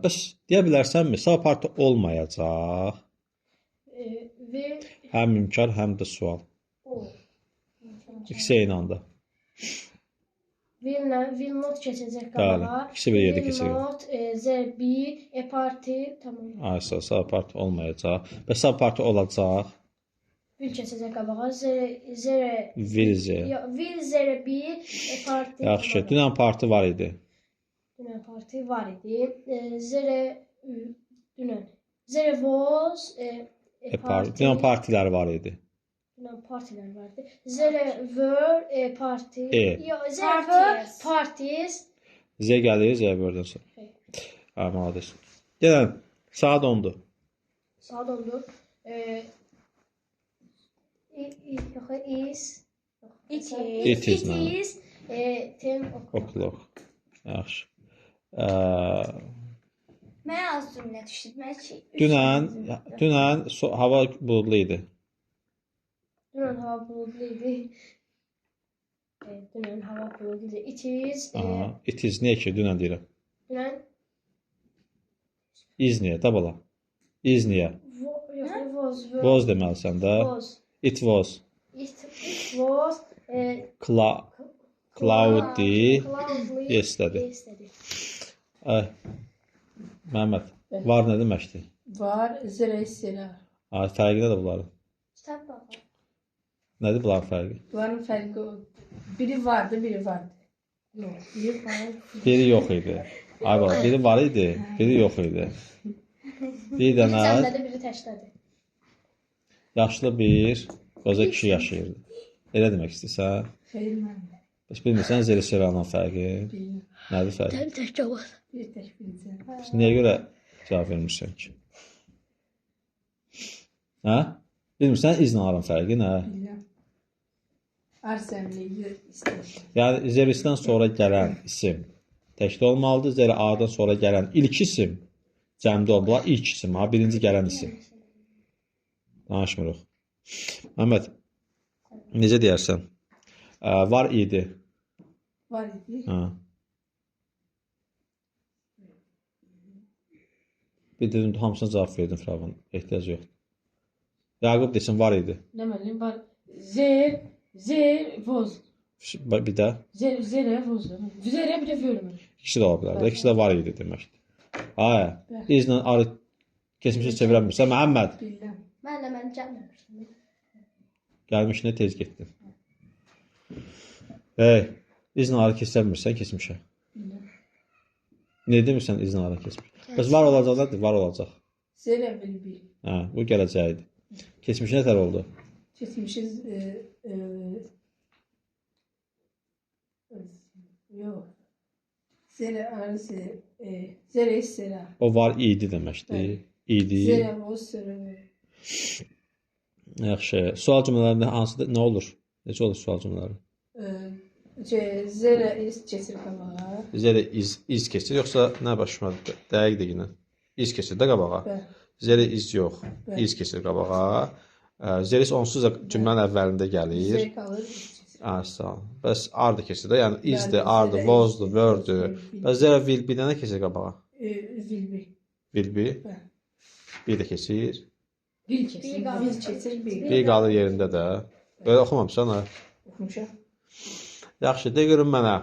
Bəs deyə bilərsənmi? Sabah parti olmayacaq. Will Həm inkar, həm də sual. o. İkisi eyni anda. Will not keçəcək Bəli, qabağa. ikisi bir yerdə Will keçəcək. not there be a party tomorrow. Ay, sabah parti olmayacaq. Bəs sabah parti olacaq. Will keçəcək qabağa. There Will there. Yo, will there be a party Yaxşı, tomorrow? dünən parti var idi. Dünən parti var idi. There dünən. There was a party. Dünən partilər var idi. Dünən partilər vardı. There were a party. E. Yo, there were Parties. parties. Z gəlir, Z were'dən sonra. Xeyr. Ha, malades. Gələn, saat 10-dur. Saat 10-dur. Yox, is. It is. It is It nə? is 10 o'clock. O'clock. Yaxşı. Mənə az cümlə düşdü. Mən ki, üç Dünən, cümlə. dünən hava buludlu idi. Dünən hava buludlu idi. Dünən hava buludlu idi. It is. Aha, it is niyə ki, dünən deyirəm. Dünən Is niyə, da bala? Is niyə? Yox, was. Were, Was deməlisən də. Was. It was. It was Cloudy cloudy yesterday. yesterday. Ay, Məhəmməd, var nə deməkdir? Var, zere sera. Ay, fərqi nədir bunların? Kitab baxa. Nədir bunların fərqi? Bunların fərqi o. Biri vardı, biri vardı. Yox, biri var. Biri yox idi. Ay bala, biri var idi, biri yox idi. Bir Biri dənə cəmdədir, biri təşlədir. yaşlı bir qoca kişi yaşayırdı. Elə demək istəyirsən? Xeyr mənim. Bəs bilmirsən Zeri-Seranın fərqi? Bilirəm. Nədir fərqi? Təm tək cavab. Bir tək biləcəm. Bəs niyə görə cavab vermirsən ki? Hə? Bilmirsən izlə arın fərqi nə? Bilirəm. Arzəmli istəyir. Yəni Zerisdən sonra gələn isim təkdə olmalıdır. Zeri A-dan sonra gələn ilk isim cəmdə olmalı. İlk isim, ha, birinci gələn isim. Danışmırıq. Məhəmməd, necə deyərsən? Var idi. Var idi. Hə. Bir dedim, hamısına cavab verdim Firavun. Ehtiyac yoxdur. Yaqub desin, var idi. Nə bilim var. Z Z was. Bir də Z Z was. Z bir də vermir. ikisi də ola bilər. İkisi də var idi deməkdir. Ay, izlə arı keçmişə çevirə bilmirsən. Məhəmməd, Bilirəm. Mən də mən gəlməmişdim. gəlmişinə tez getdin. Hey, izlə arı keçə bilmirsən keçmişə. Bilirəm. Nə demirsən izlə arı keçmiş? Bəs var olacaq nədir? Var olacaq. Zerə will be. Hə, bu gələcəkdir. Keçmişi nətər oldu? Keçmişi yox. Zerə are zerə is zerə. O var idi deməkdir. İdi. Zerə was zerə were. Yaxşı. Sual cümlələrində hansı nə olur? Necə olur sual cümlələri? Zerə is keçir qabağa. Zerə is keçir, yoxsa nə başıma dəqiq də yenə. Is keçir də qabağa. Bəli. Zerə is yox. Bəli. Is keçir qabağa. Zerə is onsuz da cümlənin əvvəlində gəlir. Zerə qalır is keçir. Ha, sağ ol. Bəs are da keçir də, yəni is-dir, Bəli, are-dır, zerə is, was-dur, were-dur. will be. Bəs zerə will be-dən nə keçir qabağa? Will be. Will be. Bəli. Bir də keçir. Bir keçir. Bir keçir, bir. Bir qalır yerində də. Belə oxumamısan ha. Oxumuşam. Yaxşı, de görüm mənə.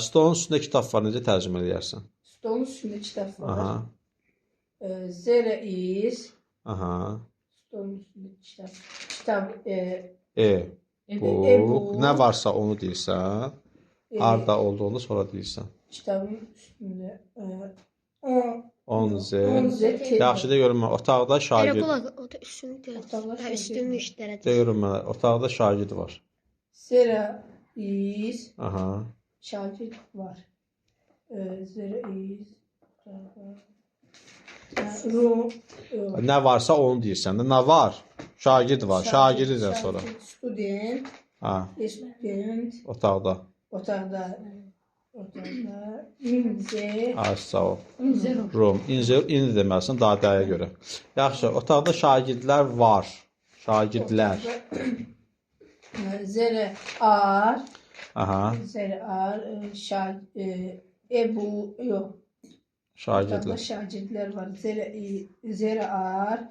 Stolun üstündə kitab var, necə tərcümə eləyərsən? Stolun üstündə kitab var. Aha, Zerə is aha. stolun üstündə kitab. Kitab E, E, bu. bu. Nə varsa onu deyirsən. Harda olduğunu sonra deyirsən. Kitabın üstündə On Z. on Z table. Yaxşı, de görüm mənə. Otaqda şagird. Elə o da üstünü deyir. Otaqda Hə, şagird üstünün var. işlərə. De görüm mənə. Otaqda şagird var. Zerə is Aha. şagird var. Zerə is otaqda. Room Nə varsa onu deyirsən də. Nə var? Şagird var. Şagirdidən sonra. Student, Ha, student otaqda. otaqda in the Ay, sağ ol. Zero. Room. İn deməlisən daha dəqiqə görə. Yaxşı, otaqda şagirdlər var. Şagirdlər. Zerə are Aha, Zerə are Ebu yox. Otaqda şagirdlər. şagirdlər var. Zerə are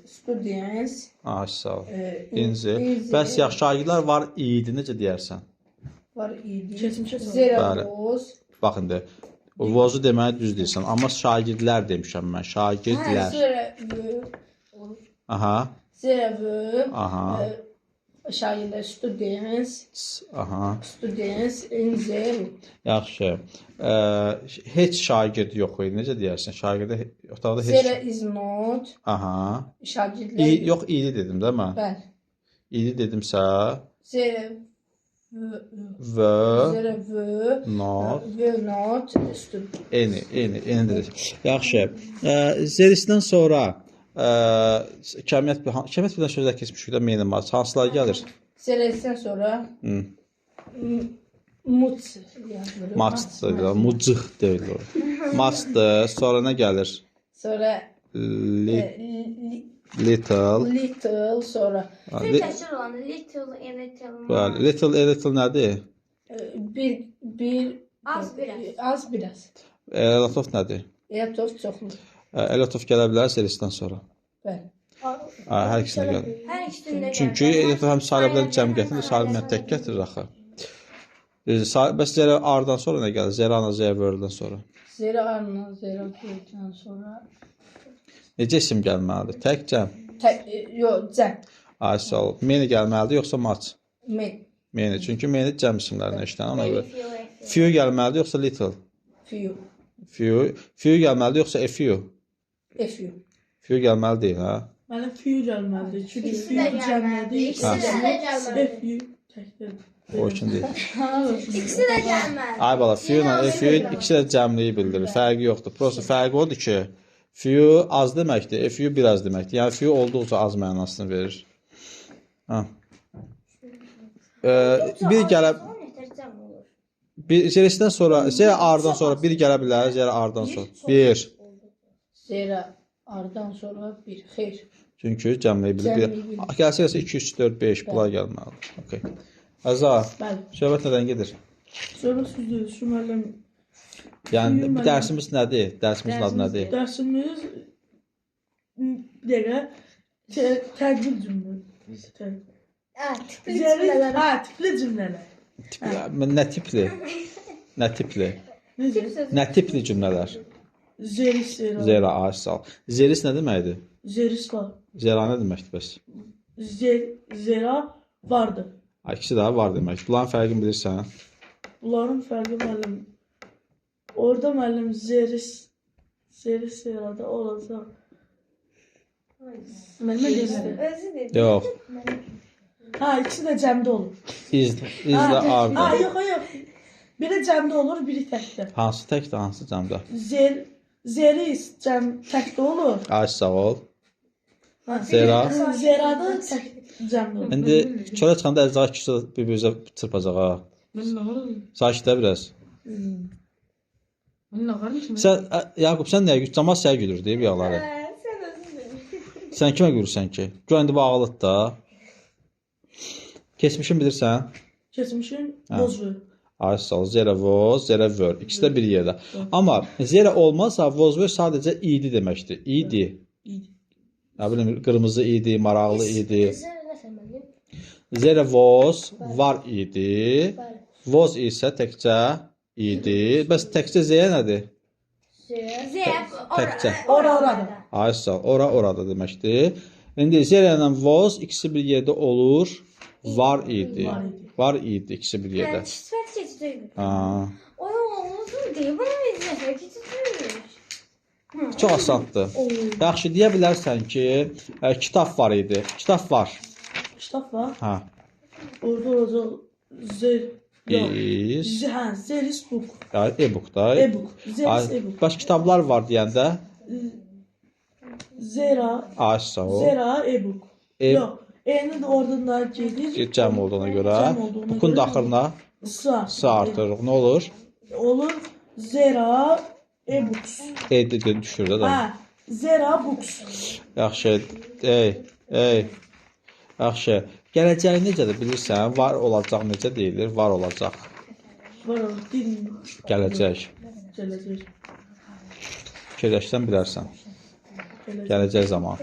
students Ay, sağ ol. In İnzi. Bəs yaxşı, şagirdlər var idi, necə deyərsən? Var idi. Keçmişə sonra. Zerə Bəli. was Bax indi. O was-u deməyi düz deyirsən, amma şagirdlər demişəm mən, Hə, şagirdlər. Zerə were Aha, Zerə were aha, şagirdlər students aha. students in the room. Yaxşı. Heç şagird yox idi, necə deyərsən? Şagirdə otaqda heç. Zerə is not Aha. şagirdlər Yox, idi dedim də mən. Bəli. İdi dedimsə, Zerə were Zerə were not were not student. Eyni dedik. Yaxşı. Zerisindən sonra kəmiyyət bilən sözlər keçmişik də meyni var. Hansılar gəlir? Zerəsindən sonra muc yazılır. Maçdır, mucıq deyil o. Maçdır. Sonra nə gəlir? Sonra Little. little sonra Təkrar olan little, a little, Bəli, little, a little nədir? bir Az biraz. Az biraz. A lot of nədir? A lot of çoxlu. A lot of gələ bilər zerisindən sonra. Bəli. Hər ikisinə gəlir. Hər ikisində gəlir. Çünki a lot of həm sayıla bilər cəm gətirir, sayıla bilər tək gətirir axı. Bəs zerə R-dan sonra nə gəlir? Zerə ana, zerə word-dan sonra. Zerə arla zerə word'dan sonra Necə isim gəlməlidir? Tək cəm? Yox, cəm. Ay, sağ ol. Many gəlməlidir yoxsa much? Many. Many. Çünki many cəm isimlərinə işlənir ona görə. Few gəlməlidir yoxsa little? Few. Few. Few gəlməlidir yoxsa a few? A few. Few gəlməli deyil, hə? Mənə few gəlməlidir. Çünki İkisi few də gəlməlidir. cəmlədir. İkisi də gəlməlidir. A few təkdir. O üçün deyil. İkisi də gəlməlidir. Ay bala, few ilə a few ikisi də cəmliyi bildirir. Fərqi yoxdur. Prosta fərqi odur ki, few az deməkdir, a few biraz deməkdir. Yəni few olduqca az mənasını verir. Hə. Bir gələ bir zerisindən sonra, zerə R-dan sonra bir gələ bilər, zerə R-dan sonra. Bir. Zerə R-dan sonra bir. Xeyr. Çünki cəmləyə bilir. Cəmləyə bilir. Gəlsə gəlsə 2, 3, 4, 5 bunlar gəlməlidir. Okay. Əza, Bəli. söhbət nədən gedir? Söhbət düzdür. Şu müəllim Yəni bu dərsimiz nədir? Dərsimizin adı nədir? Dərsimiz bir dəqiqə təqvim cümlə. Hə, tipli cümlələr. Hə, tipli cümlələr. Tipli, nə tipli? Nə tipli? Necə? Nə tipli cümlələr? Zeris zera. Zera, ay sağ ol. Zeris nə deməkdir? Zeris var. Zera nə deməkdir bəs? Zera vardı. Ay, ikisi də var demək. Bunların fərqini bilirsən? Bunların fərqi müəllim. Orada müəllim zeris Zeri serada olacaq. Mənə deyirsən. Özü dedi. Yox. Ha, ikisi də cəmdə olur. İzlə Ha, arda. yox, yox. Biri cəmdə olur, biri təkdə. Hansı təkdir, hansı cəmdə? Zeris cəm təkdə olur. Ay sağ ol. Ha. Zera. Zerada tək cəmdə olur. İndi çölə çıxanda əzza ikisi bir-birinizə çırpacaq ha. Mən nə varım? Sakit də biraz. Mən nə varım ki? Sən Yaqub sən nəyə gülürsən? Camaat sənə gülür deyib yağları. Hə, sən özün dedin. Sən kimə gülürsən ki? Gör indi bu ağılıdır da. Keçmişin bilirsən? Keçmişin bozvu. Ay sağ ol. Zera voz, zera vör. İkisi də bir yerdə. Amma zera olmazsa voz vör sadəcə idi deməkdir. İdi. İdi. Nə bilim qırmızı idi, maraqlı idi. Zera nəsə mənim? Zera voz var idi. Voz isə təkcə idi. Bəs təkcə Z nədir? Zera. Z ora. Təkcə. Ora orada. Ay sağ ol. Ora orada deməkdir. İndi zera ilə voz ikisi bir yerdə olur. Var idi. Var idi. Var idi ikisi bir yerdə. Hə, sifət keçdi. Ha. Oy olsun deyə bunu biz nəsə keçdik. Çox asandır. Yaxşı, deyə bilərsən ki, kitab var idi. Kitab var. Kitab var. Hə. Orada olacaq zer. Yox. Is. Hə, Zeris book. Ya, e-book da. E-book. Zeris Ay, e-book. Bəs kitablar var deyəndə Zera, ay sağ ol. Zera e-book. Yox, E-nin də oradan da gedir. Cəm olduğuna görə Cəm olduğuna bookun görə da axırına S. S artırırıq. Nə olur? Olur Zera e-books. E düşür də. Hə, Zera books. Yaxşı. Ey, ey. Yaxşı. Gələcək necədir bilirsən? Var olacaq necə deyilir? Var olacaq. Var o, din Gələcək. gələcək. Fikirləşsən bilərsən. Gələcək. Gələcək zaman.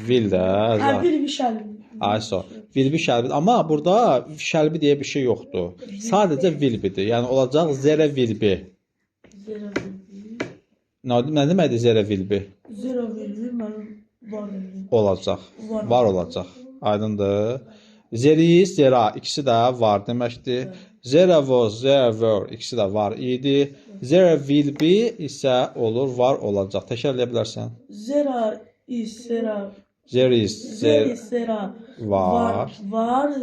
Will də. Hə, bir şəl. Ay sağ ol. Will be şəlbi. Amma burada şəlbi deyə bir şey yoxdur. Sadəcə will be-dir. Yəni olacaq zerə will be. Zera will be. Nə deməkdir zerə will be? Zera will be mənim var dedim. Olacaq. Var. Var olacaq. Aydındır. There is, zera ikisi də var deməkdir. Zera was, there were ikisi də var idi. There will be isə olur, var olacaq. Təkrar eləyə bilərsən. Zera is, zera. There is, Zera there zera var. Var.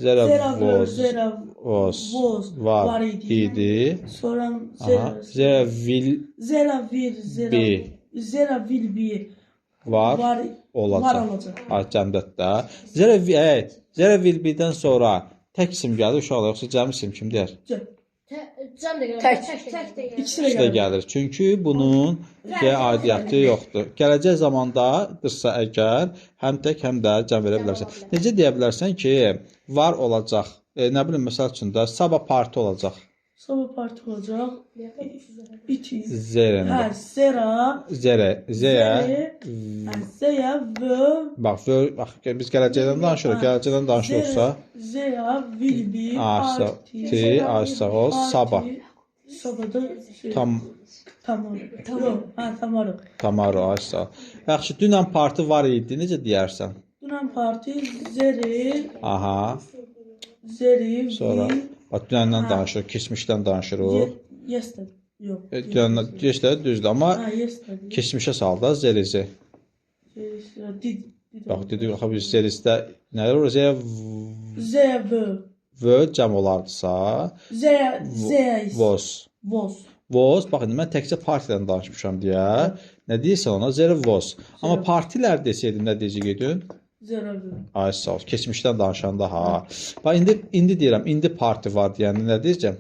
Zera Zera were, was, zera was, was, var var idi. idi. Sonra Aha. zera There will zera will zera be. Zera will be var, var olacaq. Var olacaq. Ay cəmdətdə. Zera zera will be-dən sonra tək isim gəlir uşaqlar, yoxsa cəmi isim kim deyər? Cəm. Cəm də gəlir. Tək. Tək də gəlir. İkisi də İkisi də gəlir. gəlir. Çünki bunun G aidiyyəti yoxdur. Gələcək zamandadırsa əgər, həm tək, həm də cəm verə bilərsən. Necə deyə bilərsən ki, var olacaq. Nə bilim, məsəl üçün də sabah parti olacaq. Sabah parti olacaq. It is. Zerə. Hə, zera Zerə, Zəyə. Hə, zeya v Bax, bax, biz gələcəkdən danışırıq. Gələcəkdən danışırıqsa, Zera will be parti, ay sağ ol, sabah. Sabah da şey, Tam tamam. Yox, hə, tamam. Tamaro, ay sağ ol. Yaxşı, dünən parti var idi. Necə deyərsən? Dünən parti zeri Aha. zeri Sonra bax dünəndən danışırıq, keçmişdən danışırıq. Yesterday. Yox. Dünəndən geçdə düzdür, amma Hə, yesterday. keçmişə sal da zerizi. Did. Did. Bax dedik axı biz zerizdə nə olur? Z Z V V cəm olardısa, Z Z is. was. Was. Was, bax indi mən təkcə partidən danışmışam deyə. Nə deyirsən ona? Zero was. Amma partilər desəydim nə deyəcəkdin? Zero V. Ay sağ ol. Keçmişdən danışanda ha. Bax indi deyirəm, indi parti var deyəndə nə deyəcəm?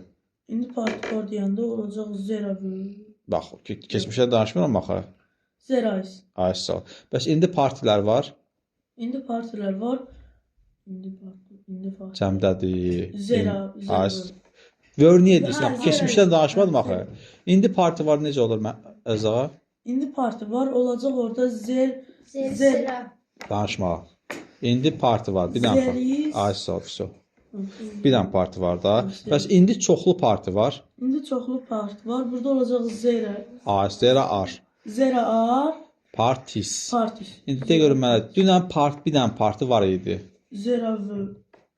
İndi parti var deyəndə olacaq zero V. Bax, keçmişdən danışmıram axı. Zero is. Ay sağ ol. Bəs indi partilər var. İndi partilər var. İndi parti, indi parti. Cəmdədir. Zero, Ay, zero. Vör niyə deyirsən? Hə, Axı, keçmişdən danışmadım axı. İndi parti var necə olur mən Əza? İndi parti var, olacaq orada zer Zera. Danışma. İndi parti var. Bir dənə. Zeris. Ay sağ ol. Vəsə. Bir dənə parti var da. Bəs indi çoxlu parti var. İndi çoxlu parti var. Burada olacaq zera. A, zera ar. Zera ar Partis. partis. İndi de görüm mənə, dünən bir dənə parti var idi. Zera v.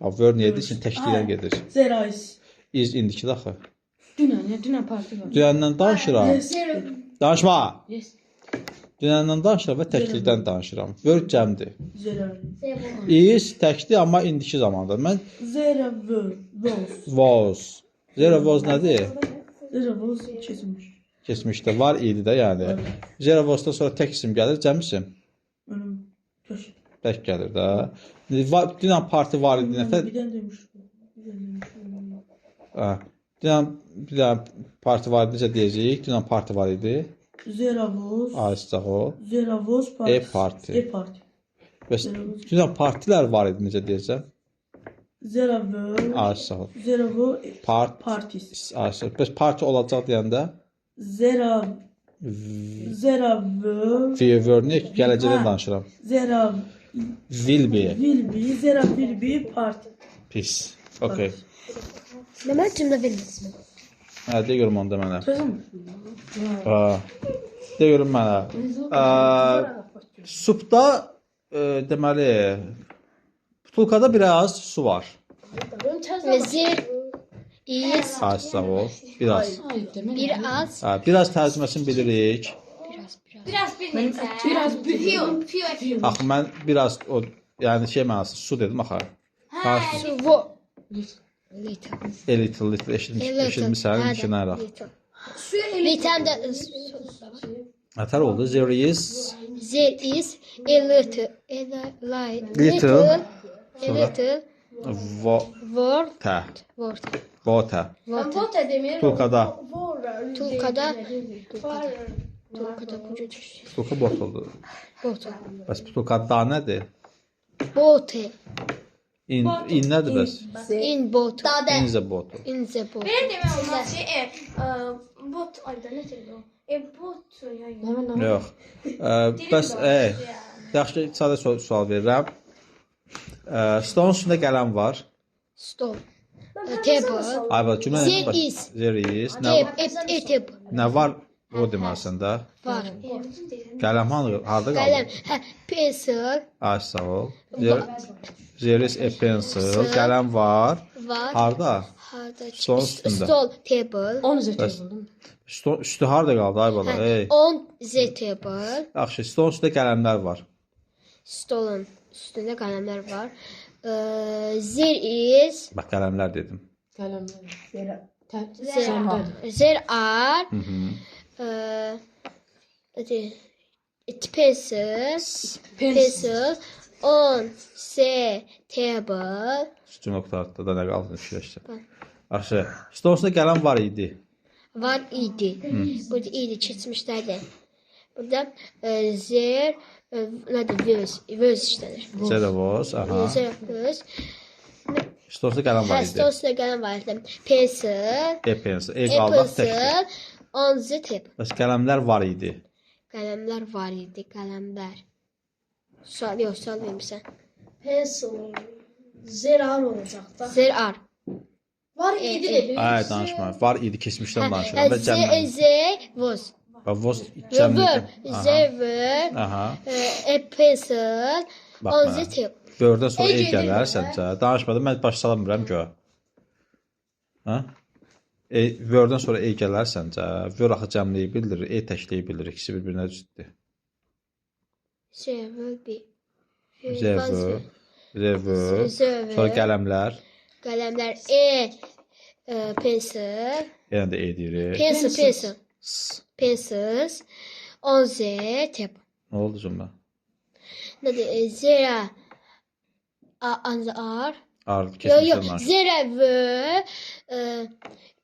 Bax, vör niyə deyirsən? Təklikdən Hə. gedir. Zera is. İz indiki də axı. Dünən, ya dünən parti var. Dünəndən danışıram. Danışma. Yes. Dünəndən danışıram və təklikdən danışıram. Were cəmdir. Zero. Is təkdir, amma indiki zamanda. Mən Zero was. Was. Zero was nədir? Zero was keçmiş. Keçmişdə var idi də, yəni. Zero was-dan sonra tək isim gəlir, cəm isim. Mənim tək. Tək gəlir də. Dünən parti var idi, nətər? Bir dənə demişdim. Bir dənə demişdim. Hə. Dünən bir dənə parti var idi, necə deyəcəyik? Dünən parti var idi. Zero was. Ay, sağ ol. Zero was party. E parti. E parti. Bəs dünən partilər var idi, necə deyəcəm? Zero were. Ay, sağ ol. Zero were Part. parties. Ay, sağ ol. Bəs parti olacaq deyəndə Zero Zero were. Were niyə ki, gələcəkdən danışıram. Zero Will be. will be. Zero will be party. Pis. Okay. Nə cümlə vermirsən? Hə, de görüm onda mənə. Sözüm. Hə. De görüm mənə. Supda deməli butulkada biraz su var. There is Ay, sağ ol. Biraz. bir az. Hə, biraz tərcüməsini bilirik. Biraz bir neçə. Biraz bir. Few, few. Axı mən biraz o, yəni şey mənası su dedim axı. Hə, Su. Little. A little, little eşitmisən, düşünərək. Little də Nətər oldu? There is there is a little Little. a little water. water. Water. Water. Water demir. Butulkada. Tulkada Tulkada bu cür. Butulka botuldur. Bottle. Bəs butulkada nədir? Bottle. In nədir bəs? In bottle. In the bottle. In the bottle. Belə demək olmaz ki, bot, ay da nə deyir o? Bot, yəni. Yox. Bəs yaxşı, sadə sual verirəm. Stolun üstündə qələm var. Stol. Table. Ay bax, cümlə nə There var? is. There is. Nə, A table. nə var o deməlisən də? Var. Qələm harda qaldı? Qələm. Hə, pencil Ay, sağ ol. There is a pencil. Qələm var. var. Harda? Harda? Stolun üstündə. Stol, table. On the table. Stol üstü harda qaldı ay bala? Ey. On the table. Yaxşı, stolun üstündə qələmlər var. Stolun üstündə qələmlər var. There is Bax, qələmlər dedim. Qələmlər. There are pencils pencil on the table. Cümlə qurtardı da nə qaldı fikirləşdim. Yaxşı, stolun üstündə qələm var idi. Var idi. Burada idi keçmişdədir. Burada there nədir? Was işlənir. There was. Aha. There was. Stolun üstündə qələm Hə, var idi. stolun üstündə qələm var idi. Pencil. E pencil. E qaldı təkdir. Pencil on the table. Bəs qələmlər var idi. Qələmlər var idi, qələmlər. Sual yox, sual vermirsən. Pencil. There are olacaq da. There are. Var idi dedi. Ay, danışma. Var idi, keçmişdən danışıram və Z cəmlə. Z was. Bax, was Were. cəmlə. There were Aha. a pencil Bax on mənə. the table. Were-dən sonra e gələr səncə? Danışmadım, mən başa sala bilmirəm gör. Hə? Were-dən sonra e gələr səncə? Were axı cəmliyi bildirir, e təkliyi bildirir. İkisi bir-birinə ziddir. There will be. There were. There were. There were. Sonra qələmlər. Qələmlər E pencil. Yenə də e deyirik. Pencil, pencil. S. Pencils on the table. Nə oldu cümlə? Nədir? There are on the are. Ar Yox, keçmişdən yox. danışır. There were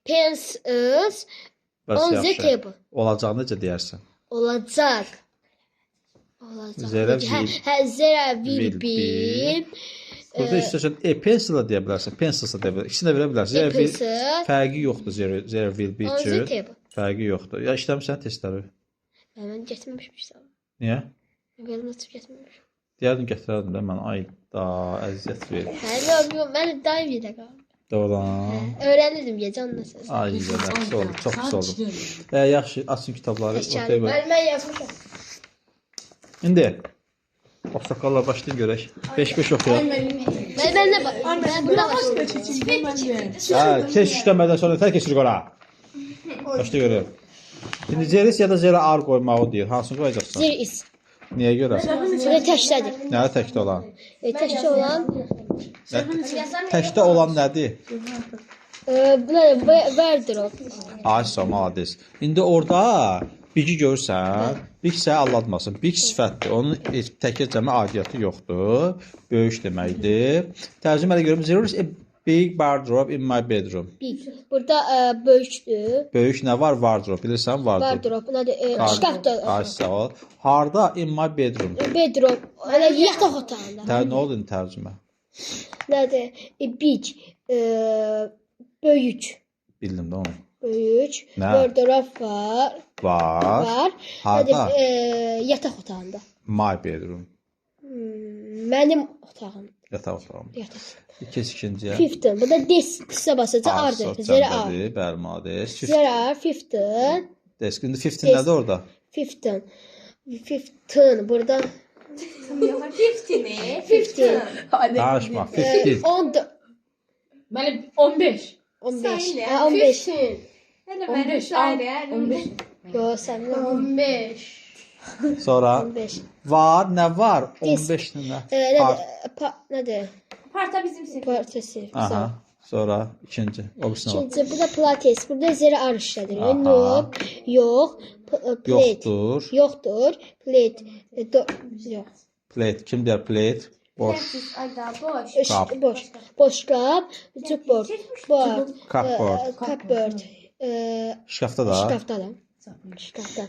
pencils Bəs on the yaxşı. table. Olacaq necə deyərsən? Olacaq. Olacaq. There Hə, will- hə, there will will be be. Burada istərsən pencil da deyə bilərsən, pencil da deyə bilərsən. İkisini də verə bilərsən. A There will pencil fərqi yoxdur there will be on the üçün. table. Fərqi yoxdur. Ya işləmirsən testləri. Mən getməmişəm. Niyə? Belə açıb getməmişəm. Deyərdim gətirərdim də mən. Ay da əziyyət verir. Hə, yox, yox, mən daim yerdə qalım. Doğrudan. Öyrənirdim gecə ondan sonra. Ay nə pis oldu, çox pis oldu. Yaxşı, açın kitabları. Təşəkkür Ortaya qoy. Mən yazmışam. İndi Oxşaqallar başlayın görək. 5-5 oxuyaq. Mən nə bax? Mən buna başlayım. Hə, keç işləmədən sonra tər keçirik ora. Başla görək. İndi zeris ya da zerə ar qoymağı deyir. Hansını qoyacaqsan? There is. Niyə görə? Burada təkdədir. Nə təkdə olan? Təkdə olan Təkdə olan nədir? Bu nədir? Wardrobe. Ay sağ ol, malades. İndi orada bigi görsən, big isə aldatmasın. Big sifətdir. Onun heç təkə cəmə aidiyyatı yoxdur. Böyük deməkdir. Tərcümə elə görüm. There is a big wardrobe in my bedroom. Big. Burada böyükdür. Böyük nə var? Wardrobe. Bilirsən wardrobe. Wardrobe. Nədir? Şkafdır. Ay sağ ol. Harda? In my bedroom. Bedroom. Elə yataq otağında. Nə oldu indi tərcümə? Nədir? Big. Böyük. Bildim də onu. Böyük. Nə? Wardrobe var. Var. Var. Harda? Nədir? Yataq otağında. My bedroom. Mənim otağım. Yataq otağım. Yataq. Keç ikinciyə. 15. Burada des qısa basacaq R-dır. Zero R. Cəmdədir. Bəli, malades. Zero R 15. Desk. İndi 15 nədir orada? 15. 15. Burada 15-ni. 15. Danışma. 15. 10 Mənim 15. 15. Sayın Hə, 15. Hələ mənim 15. sayı. 15. Yox, sən nə? 15. Sonra 15. var, nə var? Desk. 15 nə? Nədir? Nədir? Parta bizim sinif. Partisi. Aha. Sonra ikinci. O birisinə bax. İkinci, burada pilates. Burada zero R işlədir. Aha. Yox, yox. Plate. Yoxdur. Yoxdur. Plate. Yox. Plate. Kim deyər plate? Boş. Ay da boş. Qap. Boş. Boş qap. Cupboard. Board. Cupboard. Cupboard. Şkafda da. Şkafda da. Şkafda.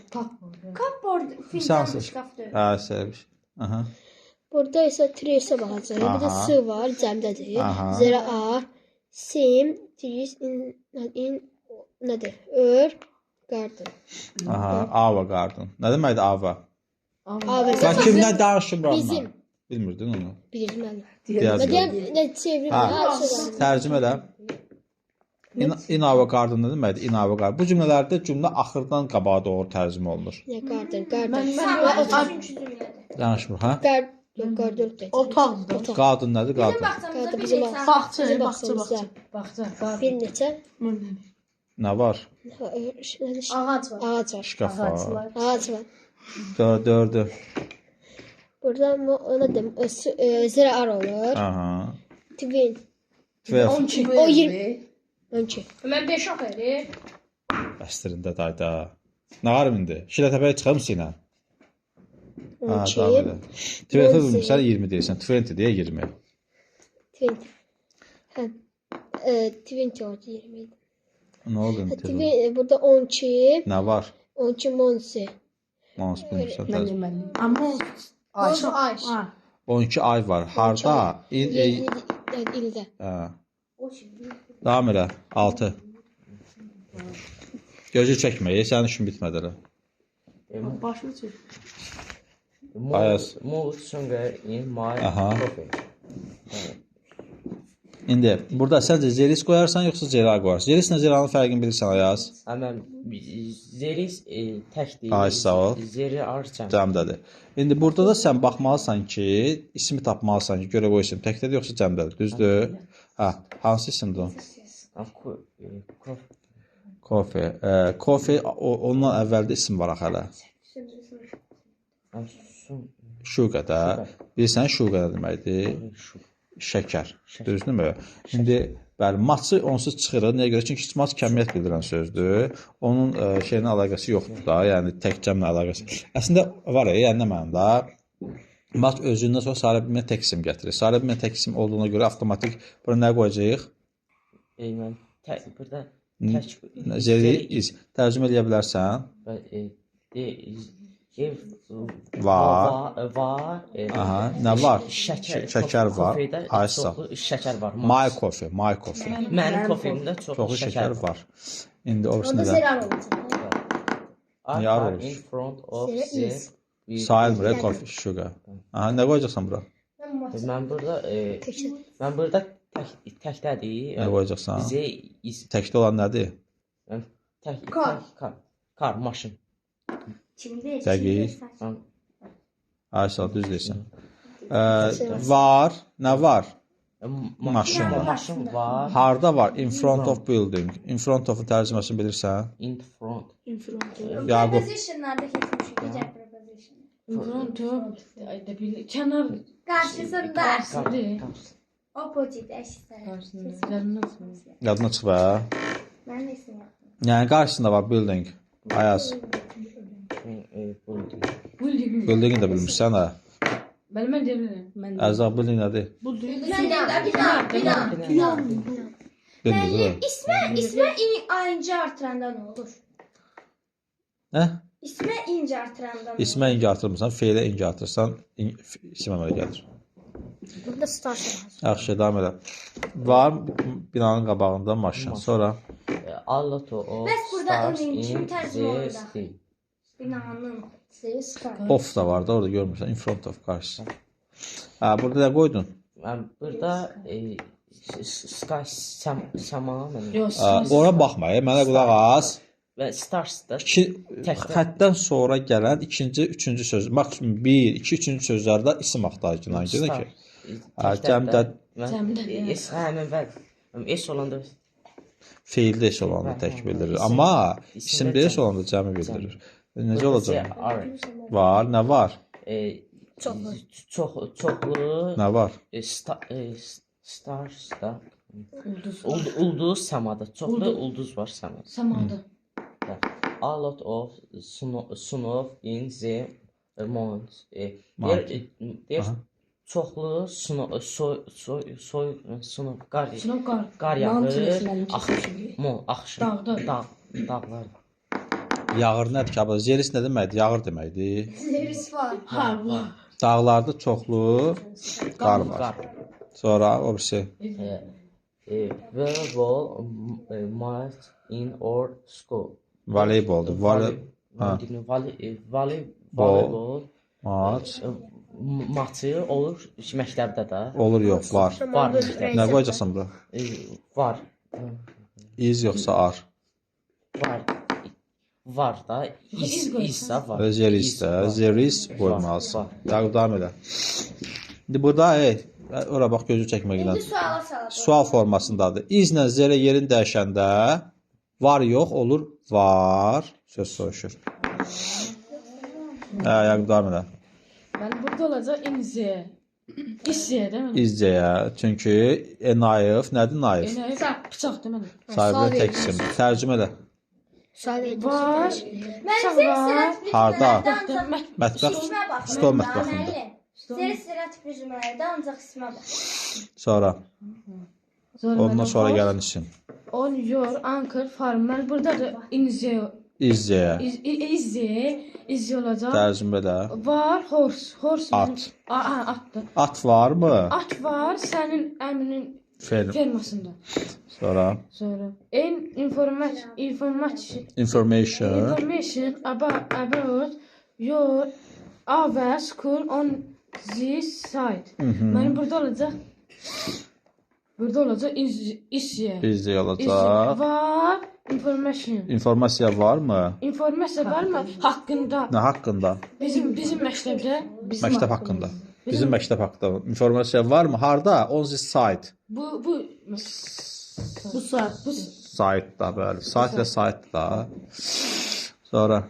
Cupboard fincan Sensiz. şkafdır. Hə, sevmiş. Aha. Burada isə tresə baxacağıq. Bir də Aha. S var, cəmdədir. Aha. Zero R, sim, trees, in, nədir? Ör, garden. Aha. Ava garden. Nə deməkdir ava? Ava. Bax kimdən danışıram mən? Bizim. Bilmirdin onu. Bilirəm mən. Deyərdim. Nə deyəm, nə çevrim? Ha. Tərcümə elə. In our garden nə deməkdir? In our garden. Bu cümlələrdə cümlə axırdan qabağa doğru tərcümə olunur. Nə garden, garden. Üçüncü cümlədir. Danışmır, hə? Yox, garden. Otaqdır. Otaq. Qadın nədir? Bizim Qadın. bağçamızda Qadın bir bizim neçə Bağça, Bizim bağça, bağçamızda. bağça. Bağça. Bir neçə Nə var? nədir? ağac var. Ağac var. Şkaf var. Ağac var. Dördü. Burada ona dem zero R olur. Aha. Twin. 12. 12. O 20. 12. Mən 5 oxuyuram. Bəsdirində dayda. Nə var indi? Şilə təpəyə çıxarım sinə. Ha, 12. davam elə. 12 bilmirsən 20 deyirsən. 20 deyə 20. 20. Hə. 20 oldu 20 idi. Nə oldu indi? Twin burada 12. Nə var? 12 Monsi. Mons bilmirsən. Mən tərcümə. deməli. Amma Ay. Ay. 12 ay var. Harda? İl, İldə. Hə. Davam elə. 6. Gözü çəkmə, sənin işin bitmədi hələ. Başını çək. Ayaz. More sugar in my Aha. coffee. İndi burada səncə zeris qoyarsan yoxsa zera qoyarsan? Zerislə zeranın fərqini bilirsən Ayaz? Amma zeris təkdir. Ay, sağ ol. Zeri arçam. Cəmdədir. İndi burada da sən baxmalısan ki, ismi tapmalısan ki, görə bu isim təkdədir yoxsa cəmdədir, düzdür? Hə, hansı isimdir o? Coffee. Coffee ondan əvvəldə isim var axı hələ. Sugar da. Bilirsən sugar nə deməkdir? Şəkər. Düzdürmü? İndi bəli, maçı onsuz çıxırıq. Niyə görə? Çünki maç kəmiyyət bildirən sözdür. Onun şeyinə əlaqəsi yoxdur da, yəni tək cəmlə əlaqəsi. Əslində var ya, yəni nə mənada? Maç özündən sonra sarı bilmə tək isim gətirir. Sarı bilmə tək isim olduğuna görə avtomatik bura nə qoyacağıq? Mən burada tək Zeri is. Tərcümə eləyə bilərsən. Ev Var. Var. Aha, nə var? Şəkər, Şəkər var. Ay, sağ. Çoxlu şəkər var. My coffee, my coffee. Mənim kofemdə çoxlu şəkər var. İndi o birisini Onda də zero R olacaq. Niyə ar olur? In front of the sayılmır, coffee sugar. Aha, nə qoyacaqsan bura? Mən burada mən burada təkdədir. Nə qoyacaqsan? Z is. Təkdə olan nədir? Tək kar, maşın. Dəqiq. Ay sağ ol, düz deyirsən. Var, nə var? Maşın var. Maşın var. Harda var? In front of building. In front of-un tərcüməsini bilirsən? In front. In front of. Yaqub. Prepositionlarda keçmişik. Digər preposition. In front of ay da bil kənar Qarşısında. qarşısında. Opposite əks tərəf. Qarşısında. Yadımdan çıxmır. Yadına çıxıb hə? Mən də isim yaptım. Yəni qarşısında var building. Ayaz. Building. Building. Building-i də bilmirsən hə? Bəli, mən deyə bilirəm. Mən Əzza building nədir? Buldum. Mən də bina, bina. Bilmir, Müəllim, ismə ing artıranda nə olur? Nə? İsmə ing artıranda nə olur? İsmə ing artırmısan, fe'lə ing artırsan, isim əmələ gəlir. Burada start var. Yaxşı, davam elə. Var binanın qabağında maşın. Sonra A lot of Bəs burada stars ın kimi in tərcümə the olunur city. Binanın. Start. of da var da orada görmürsən. In front of qarşısı. Hə, burada nə qoydun? Mən burada sky səma mən. Yox, Hə, ora baxma, mənə qulaq as. Və stars da İki, Təkdə. xəttdən sonra gələn ikinci, üçüncü söz, maksimum 1, 2, üçüncü sözlərdə isim axtarıcı ilə ki. Hə, cəmdə Cəmdə, S həmin və S olanda feildə s olanda tək bildirir. Amma isimdə s olanda cəmi bildirir. Necə olacaq? R. Var, nə var? Çoxlu Nə var? Stars da Ulduz. Ulduz səmada. Çoxlu ulduz var səmada. Səmada. A lot of snow in the mount. Deyir çoxlu snow soy snow qar Snow qar. qar yağır. Axşam Dağda. Dağlar. Yağır nədir ki, abla? Zeris nə deməkdir? Yağır deməkdir. Zeris var. Ha, var. Dağlarda çoxlu qar var. Qar. Sonra o birisi. Volleyball match in our school. Voleyboldur. Voleybol Maç maçı olur məktəbdə də. olur yox, var. Var məktəbdə. Nə qoyacaqsan bura? Var. Is yoxsa are? Var. Var da. Is isə var. There is də. There is qoymalısan. Yaqub davam elə. İndi burada ora bax gözü çəkməklə. İndi suala salaq. Sual formasındadır. Is-lə zerə yerini dəyişəndə var yox olur var söz soruşur. Hə, Yaqub davam elə. Bəli, burada olacaq in Z. İs Z değil mi? İzcəyə. Çünki knife nədir knife? Elə bıçaq değil mi? Sahibinin tək isim. Tərcümə elə. Var. Mənim Bıçaq zerə var. sıra Harda? Mətbəx. Mətbəx, stol mətbəxində. Zerə sıra tipli cümlələrdə ancaq ismə bax. Sonra Sonra ondan mənim sonra horse gələn isim. On your uncle farm. Mən burada da in Z İzcəyə. iz Z iz olacaq. Tərcümə elə. Var horse. Horse At. mənim- Atdır. At varmı? At var sənin əminin Ferm. fermasında. Sonra Sonra en information information. information about your our school on this site. Mənim burada olacaq. Burada olacaq iz iz İzcəyə olacaq. Var information. İnformasiya varmı? İnformasiya varmı haqqında? Nə haqqında? Bizim məktəbdə bizim Məktəb haqqında. Bizim məktəb haqqında informasiya varmı? Harda? On this site. Bu Bu saat. bu Site-da bəli. Site ilə site-da. Sonra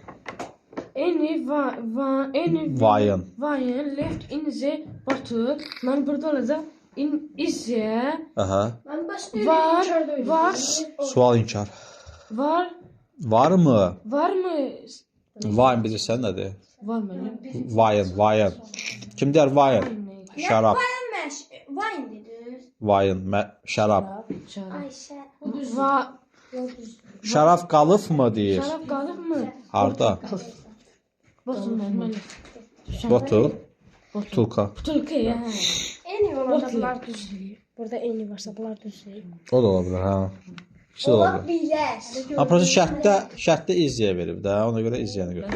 any any Wine. Wine left in the bottle. Mən burada olacaq in is Aha. Mən başqa var var Sual inkar. var Varmı? var mı? Wine bilirsən nədir? Var mı? Wine, wine. Kim deyər wine? Şərab. Məş, wine dediniz. Wine, şərab. Şərab. Ayşə. Va Şərab qalıbmı deyir? şərab qalıbmı? Harda? Bottle mənim. Bottle. Butulka. Butulka ya. Eyni olanda bunlar düzdür. Burada eyni varsa bunlar düzdür. O da ola bilər, hə. İkisi də ola Ola bilər. bilər. Ha, prosta şərtdə izləyə verib də, ona görə izləyəni görə.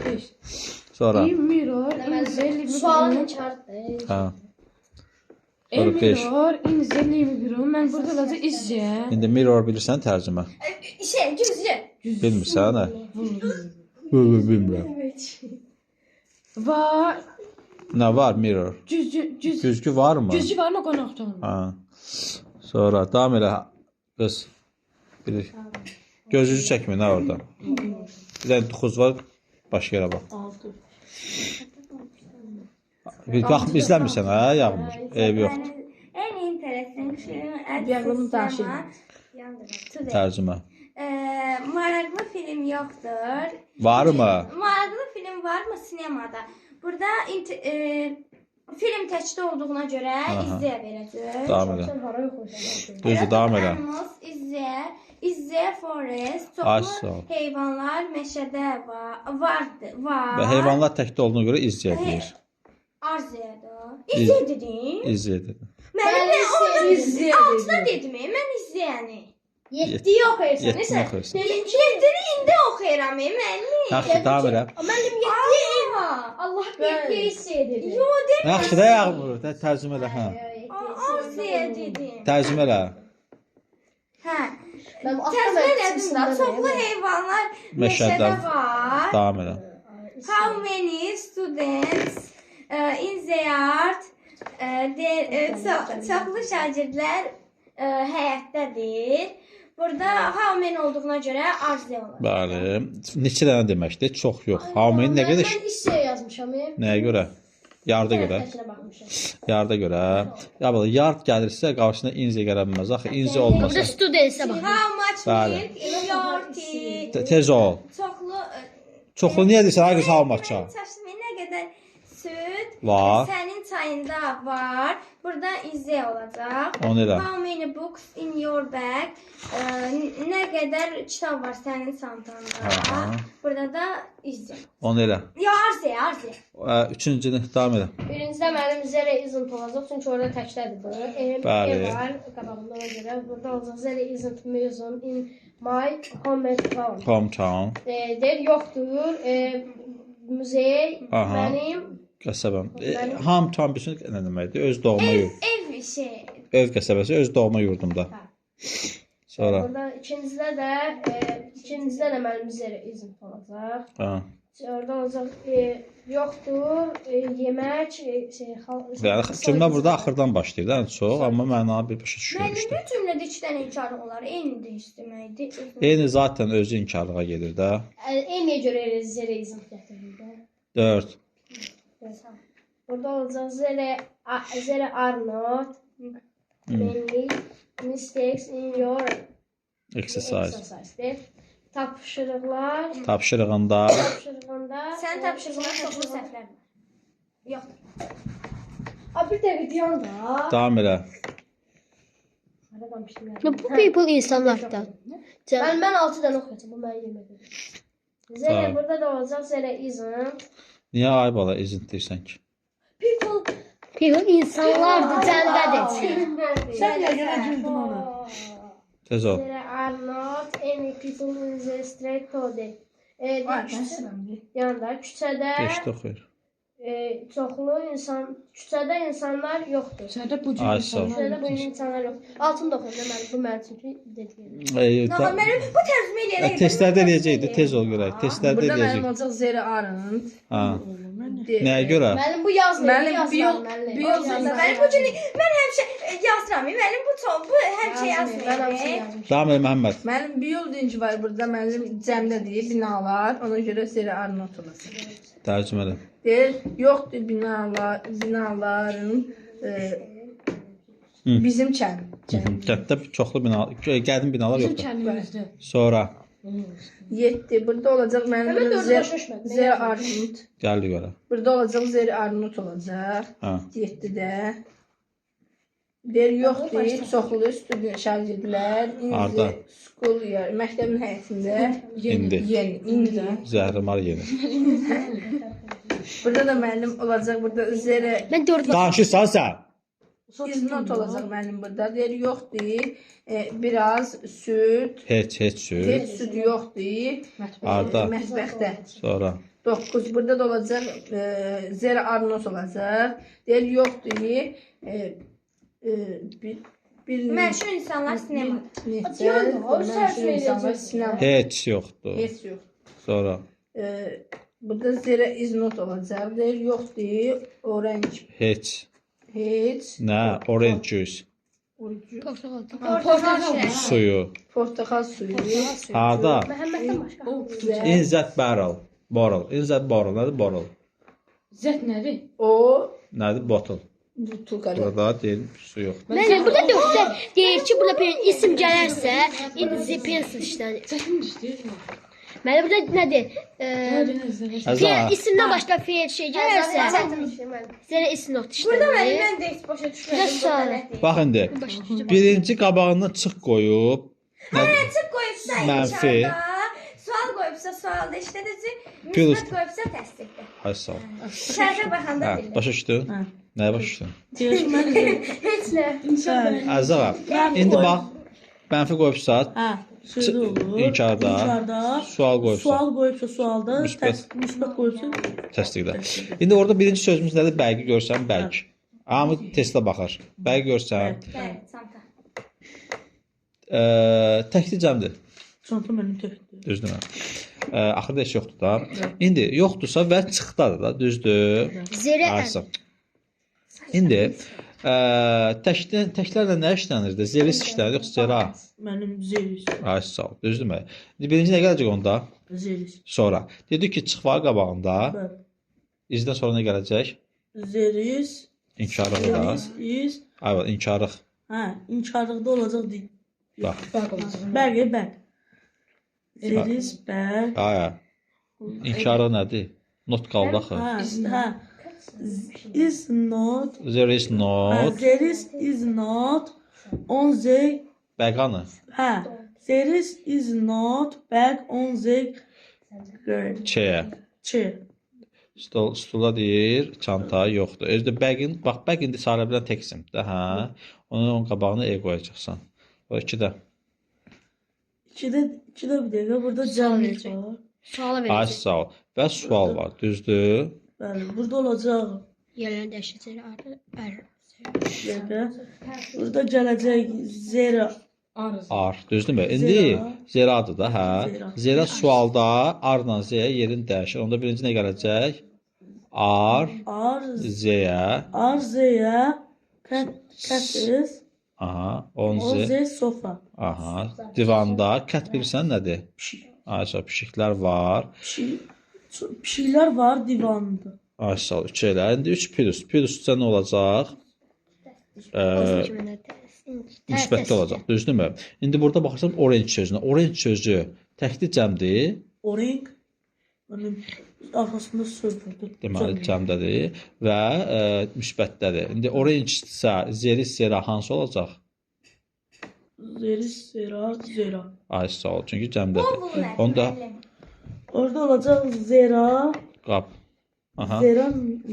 Sonra, In mirror in the living Sualın room. inkardır. hə. In Sonra 5. mirror in the living room. Mən burada olacaq is İndi mirror bilirsən tərcümə? Şey, güzgü. Bilmirsən, hə? Bilmirəm. Var Nə var mirror? Güzgü, güz, Güzgü varmı? güzgü var mı qonaqdan? Ha. Sonra davam elə qız. Bilir. Gözünüzü çəkmə nə orada. Bir dənə 9 var, başqa yerə bax. 6. Bir bax izləmirsən hə, Yağmur. Eybi yoxdur. En interesting film at Yağmurun the daşı. cinema. Today. Tərcümə. Maraqlı film yoxdur. Varmı? Maraqlı film varmı sinemada? Burada film təkdə olduğuna görə izləyə verəcək. Davam elə. Sən hara oxuyursan? Düzdür, davam elə. Animals is there, is there forest. Ay, Çoxlu sağ ol. heyvanlar meşədə var, vardı, var. Və heyvanlar təkdə olduğuna görə izləyə deyir. Arzuyadır. İzləyə dedin. İzləyə dedi. Mənim də orada İzləyə altıda dedim. dedim, mən izləyəni. 7-yi oxuyursan. Yeddini Nəsə. oxuyursan. Dedim ki, Yeddini indi oxuyuram, müəllim. Yaxşı, davam elə. Müəllim 7-yi Allah 7-yi hissə dedi. Yo, demirəm. Yaxşı da Yağmur, tərcümə elə, hə. Arzuya dedim. Tərcümə elə. Hə. Mən Tərcümə elədim də. Çoxlu heyvanlar Meşədə. meşədə var. Davam elə. How many students in the yard? Çoxlu şagirdlər həyətdədir. Burada how many olduğuna görə arzuya olar. Bəli. Neçə dənə deməkdir? Çox yox. How many nə qədər? Mən hissə yazmışam. Nəyə görə? Yarda görə. Təkinə baxmışam. Yarda görə. Ya belə yard gəlirsə qarşısına inzə gələ bilməz. Axı inzə olmasa. Burada studentsə bax. How much Bəli. milk in your tea? Tez ol. Çoxlu Çoxlu niyə deyirsən ay qız how much-a? Çaşdım, nə qədər süd Var. sənin çayında var. Burada izə olacaq. Onu elə. How many books in your bag? Nə qədər kitab var sənin çantanda? Aha. Burada da izə. Onu elə. Ya arzuya, arzuya. Üçüncünü davam elə. Birincidə mənim zero isn't olacaq, çünki orada təkdədir bu. M, Bəli. E var qabağında ona görə. Burada olacaq zero isn't museum in my hometown. Hometown. Deyir yoxdur. Muzey Aha. mənim Qəsəbəm. Hometown bütün nə deməkdir? Öz doğma yurt. Ev şey. Ev qəsəbəsi öz doğma yurdumda. Sonra. Burada ikincidə də mənim zero isn't olacaq. Ha. Orada olacaq yoxdur yemək şey Yəni cümlə burada axırdan başlayır da ən çox, amma məna bir başa düşür Müəllim, işte. bu cümlədə iki dənə inkarlıq olar. Eynidir heç deməkdir. Eyni zaten özü inkarlığa gedir də. Eyniyə görə elə zero isn't gətirdim də. 4. Burada olacaq zero are not many mistakes in your Exercise. exercise. Tapşırıqlar Tapşırığında tapşırığında Sənin tapşırığında çoxlu səhvlər var. Yoxdur. A bir dəqiqə dayan da. davam elə. Hara qalmışdım ya? Bu people insanlardan. Mən 6 dənə oxuyacağam. Bu mənim yeməkdir. Zero Tamam. burada da olacaq zero isn't. Niyə ay bala isn't deyirsən ki? People People insanlardır, cəmdədir. Sən niyə görə güldün ona? Tez ol. There are not any people in the street today. Ay, məsələn, Yanında küçədə 5-də oxuyur. çoxlu insan, küçədə insanlar yoxdur. Səndə bu cür Ay, sağ ol. insanlar Küçədə bu cür insanlar yoxdur. Altını da oxuyacağam mən, bu mənim çünki dediyim. Nə mənim bu tərcümə eləyərək. Testlərdə eləyəcəkdi, tez ol görək. Testlərdə Burada mənim eləyəcək. olacaq zero aren't. Ha. Nəyə görə? Mənim bu yazmır, Mənim bu yazmır, müəllim. Mənim bu cür mən həmişə yazıram. Mənim bu çox bu həmişə Yazmır, mən hamısını yazmıram. yazmışam. Davam elə Məhəmməd. Mənim building var burada, mənim cəmdə deyir binalar, ona görə zero are not olacaq. Tərcümə elə. Deyir, yoxdur binalar, binaların bizim kənd. Kənddə çoxlu bina, qədim binalar Bizim yoxdur. kəndimizdə. Sonra 7. Burada olacaq mənim Mən dördü zero başa düşmədim. zero are not. gəldi görə. Burada olacaq zero are not olacaq. Ha. 7-də. Deyir, yoxdur, çoxlu student şagirdlər in Harda? the school year, məktəbin həyətində. İndi. Yeni, indi. Zəhrimar yeni. Burada da müəllim olacaq, burada zero Mən 4 Danışırsan sən. is not olacaq müəllim burada. Deyir, yoxdur, biraz süd, Heç, heç süd. heç süd yoxdur. Harda? Mətbəxdə. Sonra 9. Burada da olacaq, zero are not olacaq. Deyir, yoxdur, bir Məşhur insanlar sinemada. Neçə Atıyorum da, o məşhur səhv insanlar eləyəcək. sinema. heç yoxdur. Heç yox. Sonra Burada there is not olacaq. Deyir yoxdur. Orange Heç. heç. Nə? Orange juice. Orange. Portağal şirəsi. Suyu. Portağal suyu. Harda? Məhəmməddən başqa. Z In that barrel. Barrel. In that barrel. Nədir barrel? Zət nədir? O Nədir bottle? butulkada. Burada deyil su yoxdur. Mənim burada dörddə deyir ki, burada isim gələrsə, indi pencil işlənir. Zətin düzdür. Mənim burada nədir? Əza. Fe'l isimdən başqa fe'l şey gələrsə, Çətin işi mənim. zərə is not işlənir. Burada mənim mən də heç başa düşmədim. Biraz Burada sual. nə deyir. Bax indi. Birinci qabağına çıx qoyub. Nə? Çıx qoyubsa Mənfi. inkarda, sual qoyubsa sualda işlədəcək, Plus. müsbət qoyubsa təsdiqdə. Ay sağ ol. Şərfə baxanda Hə, bilir. başa düşdün? Hə. Nəyə başa düşdün? Deyir ki, mən Heç nə. Hə. Əza. İndi bax, mənfi qoyubsa, Hə, sözü olur. İnkarda. İnkarda. Sual qoyubsa. Sual qoyubsa sualda, Müsbət. Müsbət qoyubsa təsdiqdə. İndi orada birinci sözümüz nədir? Bərqi görsən, bərk. Hamı testə baxar. Bərqi görsən, Bəli, çanta. Təkli cəmdir. Çanta mənim təkdir. Düzdürmü? Axırda heç yoxdur da. İndi yoxdursa və çıxdadır da, düzdür? Zərə Aysa. İndi təklərlə nə işlənirdi? Zeris işlənir, yoxsa zera? Mənim zeris. Ay sağ ol, düzdürmü? İndi birinci nə gələcək onda? Zeris. Sonra. Dedik ki, çıx var qabağında. Bəli. İzdən sonra nə gələcək? Zeris. İnkarlığı da. Zeris is. Ay, inkarlıq. Hə, inkarlıqda olacaq. Bax. Bəq olacaq. Bəq, bəq. Zeris, bəq. Ay. İnkarlıq nədir? Not qaldı axı. Hə, hə. Is not. There is Hə, not. there is not on the Bəqanı. Hə. There is not back on the girl. Chair. Chair. Stol, stula deyir, çanta yoxdur. Özü də bəqin, bax bəq indi salə bilən tək isimdir, hə. Onun qabağına e qoyacaqsan. O ikidə. İkidə bir dəqiqə burada cəmlik var. Suala Ay verəcək. sağ ol. Və sual var, düzdür? Bəli, burada olacaq. Yerlərini dəyişəcək. Ar, Bir dəqiqə. Burada gələcək zero. Arız. Ar, düzdürmü? İndi Zera. zeradır da, hə. Zera. Zera sualda arla z yerini dəyişir. Onda birinci nə gələcək? Ar, R Z-yə. R Z-yə cat is Aha, on on Z. the sofa. Aha, divanda cat bilirsən nədir? Pişik. Ay sağ ol, pişiklər var. Pişiklər var divanda. Ay sağ ol, 3 elə. İndi 3 plus. Plus-sa nə olacaq? Müsbətli olacaq, düzdürmü? İndi burada baxırsan orange sözünə. Orange sözü təkli cəmdir, Orange. Mənim arxasında söz var. deməli cəmdədir və müsbətdədir. İndi orange-sə zeris zera hansı olacaq? Zeris zera zera. Ay sağ ol, çünki cəmdədir. Bu nədir? Onda müəllim? Orada olacaq zera qap. Aha. zera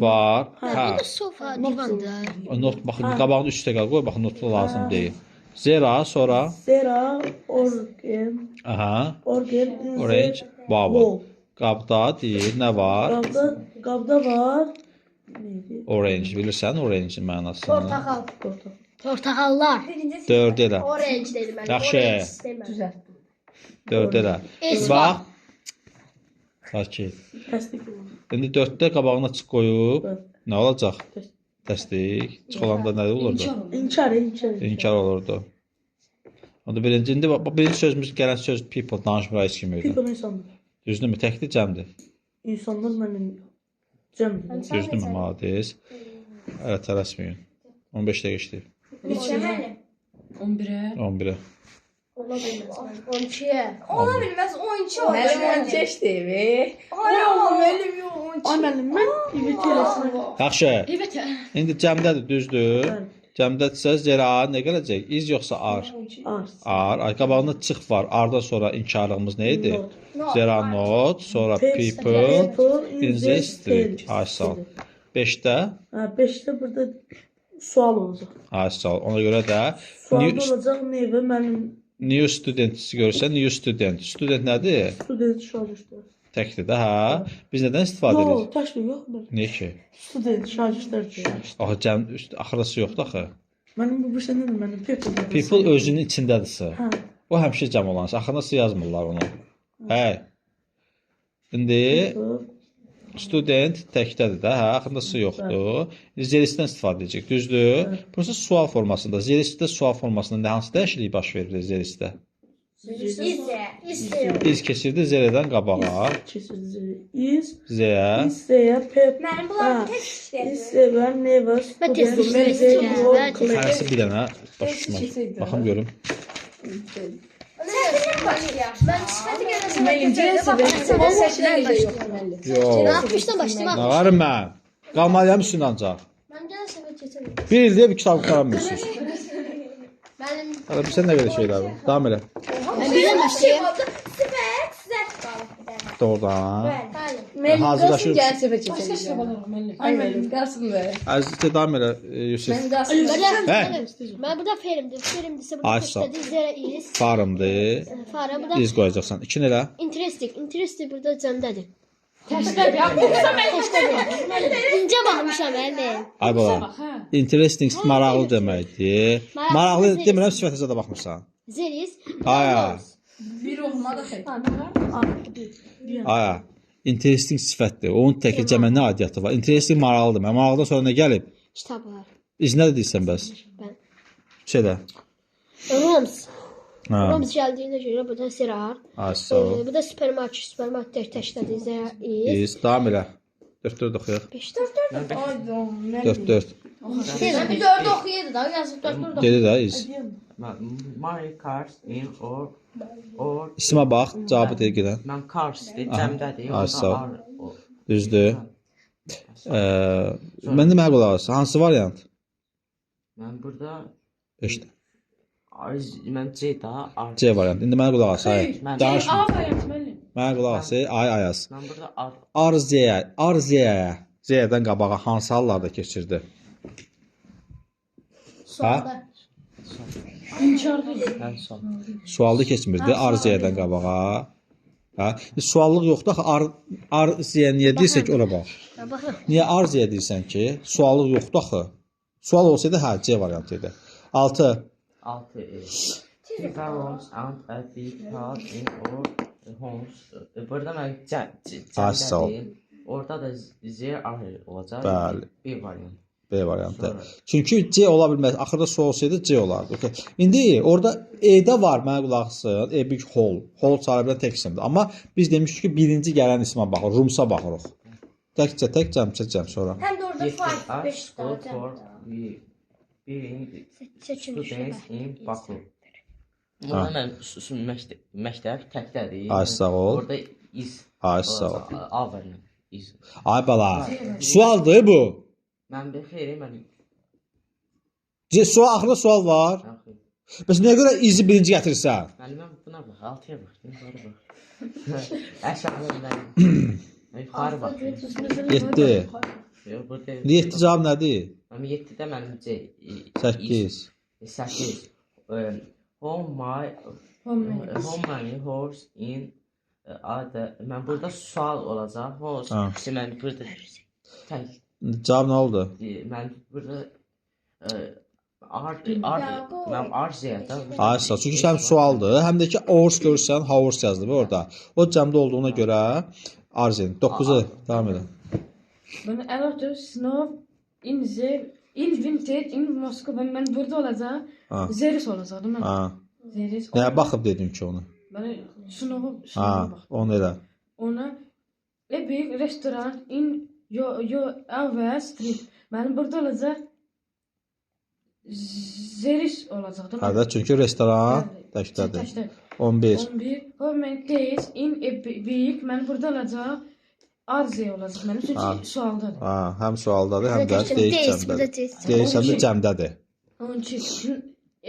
Var. Hə. Bu da sofa, divanda. Not baxın qabağını üstə qoy, baxın notlu lazım deyil. Zera sonra zera organ aha, organ orange bubble. Qabda deyir, nə var? Qabda var. Neydi? Orange bilirsən orange-in mənasını. Portağal. Portağal. Portağallar. Birinci 4 elə. Orange dedim mən. Yaxşı. Orange demədim. Düzəltdim. 4 elə. Es Bax. Sakit. Təsdiq olur. İndi 4-də qabağına çıx qoyub Bəli. nə olacaq? Təsdiq. Təsdiq. Çıx olanda nə olurdu? İnkar olur. İnkar, inkar. İnkar olurdu. Onda birinci indi bax birinci sözümüz gələn söz people danışmır heç kim öyle. People insanlar. Düzdürmü? Təkli cəmdir. İnsanlar mənim cəmdir. Düzdürmü? Malades. Hələ tələsməyin. 15 dəqiqə işləyib. Neçə müəllim? 11-ə. 11-ə. Ola bilməz. 12-yə. Ola bilməz 12 olur. Mənim 12 işləyib. Hayır, Mənim yox 12. Ay müəllim, mən İBT eləsinə. Yaxşı. Evet. İndi cəmdədir, düzdür? Bəli. Cəmdədirsə zera nə gələcək? İz yoxsa ar? Ar. Ar. Ay, qabağında çıx var. Ardan sonra inkarlığımız nə idi? Not. Zera not, sonra people in the street. Ay sağ ol. 5-də Hə, 5-də burada sual olacaq. ay sağ ol. Ona görə də Sualda new, olacaq neyvə mənim new student görsən, new student. Student nədir? student şagirdlər. Təkdir də, hə? Biz nədən istifadə Yox, edirik? təşkil yox mənim. Niyə ki? Student şagirdlər. Axı cəm axırısı yoxdur axı. Mənim bu bir nədir mənim people. People özünün içindədirsə. Hə. O həmişə cəm olansa, axırına yazmırlar onu. Hə. İndi People. Student təkdədir də, hə, axırında S yoxdur. Zerisdən istifadə edəcək, düzdür? Burası sual formasında. Zerisdə sual formasında nə hansı dəyişiklik baş verir zerisdə? İzə. İz keçirdi Z-dən qabağa. Keçirdi. İz. Z-yə. İz Z-yə P. Mənim bunlar tək işləyir. İz Z-yə never. Mən test işləyirəm. Hərəsi bir dənə başa düşmək. Baxım görüm. Çətindən başlayaq. Mən sifəti gələn səfər Müəllim, keçəcəm. Yox. 60-dan başlayım. Nə varım mən? Qalmalıyam üstündə ancaq. Mən gələn səfər keçəcəm. Bir ildə bir kitab qurtaramıyorsunuz. Mənim Hələ bilsən nə qədər şeylər var. Davam elə. Mən birdən başlayım. Sifət zərf qalıb bir dənə. Doğrudan. bəli. Müəllim, Hazırlaşırıq. gəlsin səfər Başqa keçəcəm. kitab alırıq müəllim. Ay müəllim, qalsın be. Əziz davam elə Yusif. Mən qalsın. Hə. Mən burada ferimdir. Ferimdirsə burada Ay, sağ ol. təkdədir. Zerə is. Farımdır. Fara burada İz qoyacaqsan. İki elə. interesting. Interesting burada cəmdədir. Təşkil ya. Oxusa müəllim. İncə baxmışam müəllim. Ay bala. Bax hə. Interesting maraqlı deməkdir. Maraqlı demirəm, sifətinizə də baxmırsan. Zeris. Aya. Bir oxumadı xeyr. Aya. Interesting sifətdir. Onun təki cəmə nə aidiyyatı var? Interesting maraqlıdır. Mən maraqlıdan sonra nə gəlib? Kitablar. İz nə deyirsən bəs? Mən. Şeydə. Rooms. Hə. Rooms gəldiyinə görə burada serar. Ay sağ ol. Burada supermarket, supermarket təkdədir. Zerə is. İz davam elə. 4-4 oxuyaq. 5 4. 4-4. Mən bir 4 oxuyurdu da, yazıq 4 4 Dedi də iz. My cars in or İsmə bax, cavabı deyir gedən. Mən cars-dir, cəmdədir. Ay, sağ ol. Orada R o. Düzdür. Mən də mənə qulaq as. Hansı variant? Mən burada Eşit. R, mən C da R. C variantı. İndi mənə qulaq as. Ay. Mən, Danışma. A variantı müəllim. Mənə qulaq as. Ay Ayaz. mən burada R. R Z R Z Z-dən qabağa hansı hallarda keçirdi? Sualda. İnkardır. Mən son. Sualda keçmirdi R Z-dən qabağa. Hə? Suallıq yoxdur axı R R Z-yə niyə deyirsən ki, ora bax. Niyə R Z-yə deyirsən ki, suallıq yoxdur axı. Sual olsaydı hə C variantı idi. 6. 6 E. Two rooms and a big hall in our homes. Burada mən Ay, sağ ol. cəmdədir. Orada da Z R olacaq. Bəli. B variantı. B variantı. Çünki C ola bilməz. Axırda su olsaydı C olardı. Okay. İndi orada E-də var, mənə qulaq asın. E big hall. Hall çağıra bilən tək isimdir. Amma biz demişdik ki, birinci gələn ismə baxırıq, Rumsa baxırıq. Təkcə tək cəmcə cəm sonra. Həm də orada 7 5 A 5 school daha for cəmdə. being Seçilmiş. students in Baku. Burada mən məktəb təkdədir. Ay, sağ ol. Orada iz. Ay, sağ ol. olacaq. A variantı. İz. Ay bala. Sualdır bu. Mən bir xeyr, mən C sual axırda sual var. mən xeyr. Bəs niyə görə izi birinci gətirirsən? Müəllim, mən buna bax, 6-ya bax, yuxarı bax. Aşağı mən. Yuxarı bax. 7. Yox, burada. 7 cavab nədir? Mənim 7-də mənim C. 8. 8. How my how many horse in adı mən burada sual olacaq. Horse. Ha. Mən burada tək Cavab nə oldu? Mən burada R R mən R Z-də. Ay sağ ol. Çünki həm sualdır, həm də ki horse görürsən, horse yazılıb orada. O cəmdə olduğuna görə Arzin 9-u davam edin. Mən a lot of snow in the in winter in Moskva. Mən burada olacaq. Ha. Zeris olacaq mən. Ha. Zeris. Nəyə baxıb dedin ki onu? Mən snow Ha, bax. onu elə. Ona a big restaurant in yo our street. Mənim burada olacaq. Zeris olacaq da. Hə də çünki restoran təkdədir. Təkdədir. 11. 11. How many days in a week? Mən burada olacaq. Arziyə olacaq mənim çünki sualdadır. Ha, həm sualdadır, həm də Burada deyiş days, burada cəmdədir. days. Deyiş həm də cəmdədir. 12.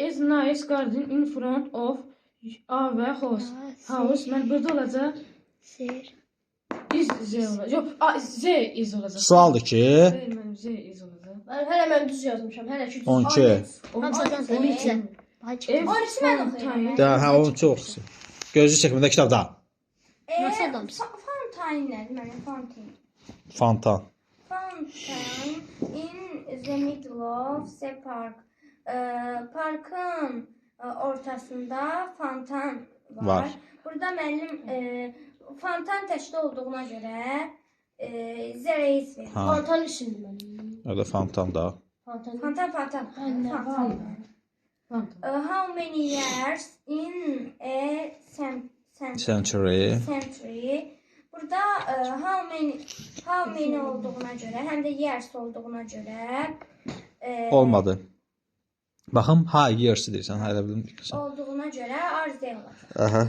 Is nice garden in front of our house. House. Mən burada olacaq. Sir. Is Z olacaq. Yox, A, Z is olacaq. Sualdır ki, Xeyr, mənim Z is olacaq. Mən hələ mən düz yazmışam. Hələ ki düz. 12. Hamısı bilirsən. Ev 12 mən oxuyuram. Də, hə, 12 oxusun. Gözü çəkmədə kitabda. Nasıl adamsın? Fountain nədir mənim fountain? Fontan. Fountain in the middle of the park. Parkın ortasında fontan var. Var. Burada müəllim fontan təkdə olduğuna görə There is verir. Ha. Fontan isimdir mənim. Orada fontan da. Fontan. Fontan, fontan. Fontan. How many years in a Century. century? Burada how many olduğuna görə, həm də years olduğuna görə Olmadı. Baxım, ha, years deyirsən, ha, elə bildim. olduğuna görə are there olacaq. Aha.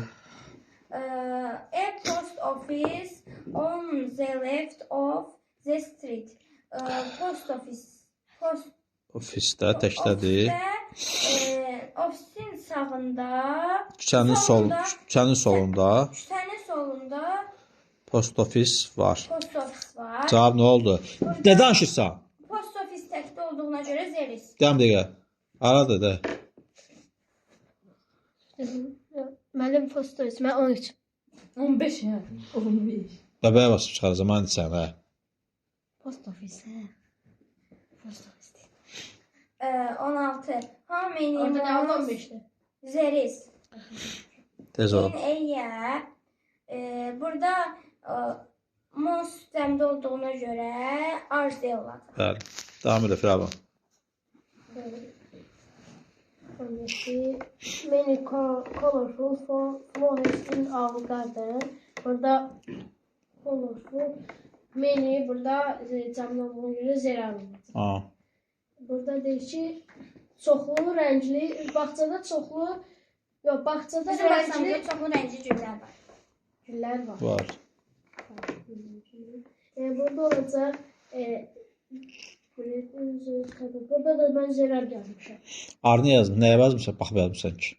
A post office on the left of the street. Post office post Ofisdə təkdədir. Ofisdə, ofisin sağında, Küçənin sol, solunda, küçənin solunda küçənin solunda post office var. post office var. Cavab nə oldu? Nə danışırsan? Post office təkdə olduğuna görə there is. Dəm dəqiqə. Haradır da? Mənim post office. Mən 13. 15 ya. 15. Bəbəyə basıb çıxaracam mən sən hə. Post office. Hə. Post office. 16. How many Orada nə oldu months 15-də? there is Tez ol. in a year? Burada months cəmdə olduğuna görə are there olacaq. Bəli. Davam elə Firava. 17. Many colorful flowers in our garden. Burada colorful many burada cəmdə olduğuna görə there are olacaq. Ha. Burada deyir ki, çoxlu rəngli bağçada çoxlu yox, bağçada Bizim rəngli bağçamızda çoxlu rəngli güllər var. güllər var. Var. Burada olacaq burada da mən zerar yazmışam. Arını yazdım. Nəyə yazmısan? Baxıb yazmısan ki.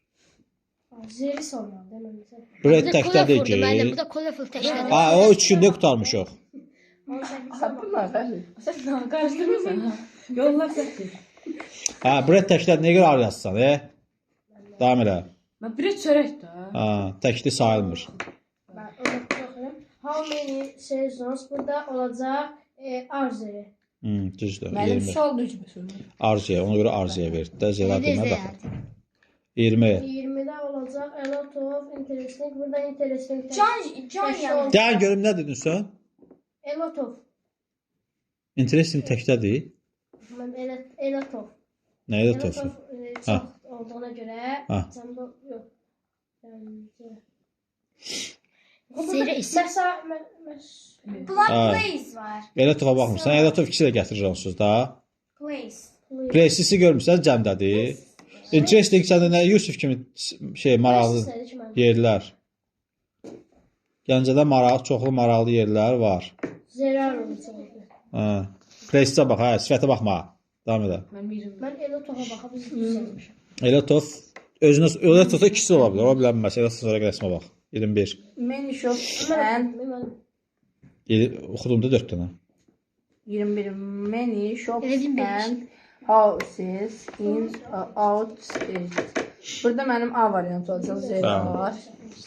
Zeri olmalı mən məsələn. Bread Burada təkdədir colorfuldur müəllim. ki. Burada colorful təkdədir. Ha, o 3 gündə qurtarmışıq. Ha, bunlar bəli. Sən nə qarışdırmısan ha? Yollar səhvdir. Hə, bread təkdədir. Nəyə görə ar yazsan, e? Davam elə. Mən bir çörək də. Ha, təkli sayılmır. Mən onu oxuyuram. How many seasons burada olacaq are there? Düzdür. Mənim 20. sual düzmü söyləyir. Arziyə, ona görə arziyə verdi də. Zera Elə demədi zera. axı. 20. 20-də olacaq a lot of interesting. Burada interesting. Can yanı. Gəlin görüm nə dedin sən? A lot of. Interesting təkdədir. Mən a lot of. Nəyə A də lot tofu? of çox olduğuna görə Ha. cəmdə yox. Cəmdə. Zera is. Məsəl Black Ha. place var. Elə tofa baxmırsan. Elə tof ikisi də gətirir onsuz da. Place. Places-i görmüsən cəmdədir. Interesting səndə nə Yusuf kimi şey maraqlı yerlər. Gəncədə maraq, çoxlu maraqlı yerlər var. Zerar olacaq. Hə. Places-ə bax, hə, sifətə baxma. Davam elə. Mən 20. Mən elə tofa baxıb düzəlmişəm. Elə tof özünə elə tofa ikisi ola bilər. Ola bilməz. Elə tofa sonra rəsmə bax. 21. Many shops and Mən Oxudum da 4 dənə. 21 many shops Elə 25. and houses in out street. Burada mənim A variantı olacaq. Z var.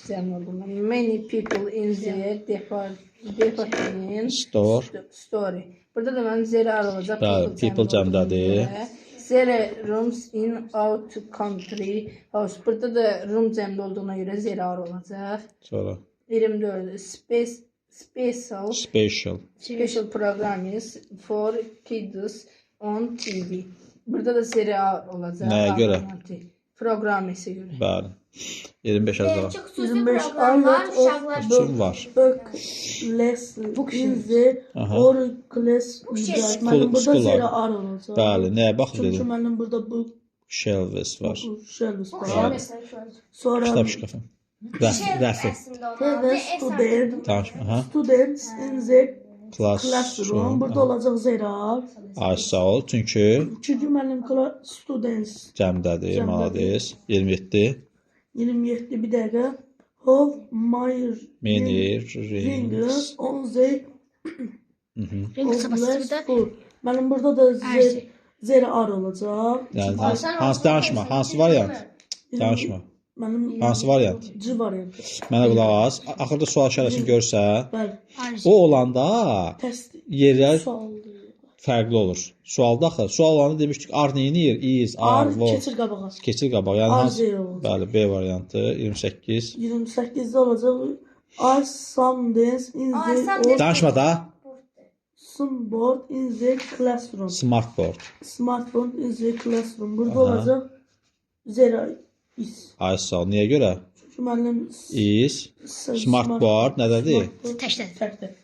Cəm olduğundan. Many people in the department Store. story. Burada da mənim zero R olacaq. Bəli, people cəmdədir. Zero rooms in out country house. Burada da room cəmdə olduğuna görə zero R olacaq. Sonra 24 space special special. special programs for kids on TV. Burada da seri A olacaq. Nəyə A görə? variantı. Programmesə görə. Bəli. 25 az daha. Ki, xüsusi 25 proqramlar a lot of uşaqlar Üçün var. Book less in the Aha. or class. School- Mənim burada school zero var. R olacaq. Bəli, nəyə baxıb Çünki dedim? mənim burada bu Shelves var. shelves var. Sonra Kitab şkafı. Rəf, rəfi. əslində olmalıdır. have S student Danışma. Aha. students in the Classroom. classroom. Burada olacaq zero R. Ay sağ ol. Çünki Çünki mənim students cəmdədir, Cəmdədir. malades. 27. 27 bir dəqiqə. How my Many rings. rings on the Rings of basılı less da. food. Mənim burada da zero R olacaq. Yəni hansı danışma, hansı variant? Danışma. Mənim Hansı variant? C variantı. Mənə qulaq as. Axırda sual işarəsini görsə, Bəli. o olanda Təsdiq yerlər sualdır. fərqli olur. Sualda axı, sual olanda demişdik R nə edir? Is, R R, was. keçir qabağa. Keçir qabağa. Yəni R hansı? zero olacaq. Bəli, B variantı 28. 28-də olacaq. Are some days in Are the some or days- Danışma da. some board in the classroom. Smartboard. Smartphone in the classroom. Burada Aha. olacaq zero is. Ay sağ ol. Niyə görə? Çünki müəllim Is smartboard nədədir? Smartboard Təkdədir. Təkdir.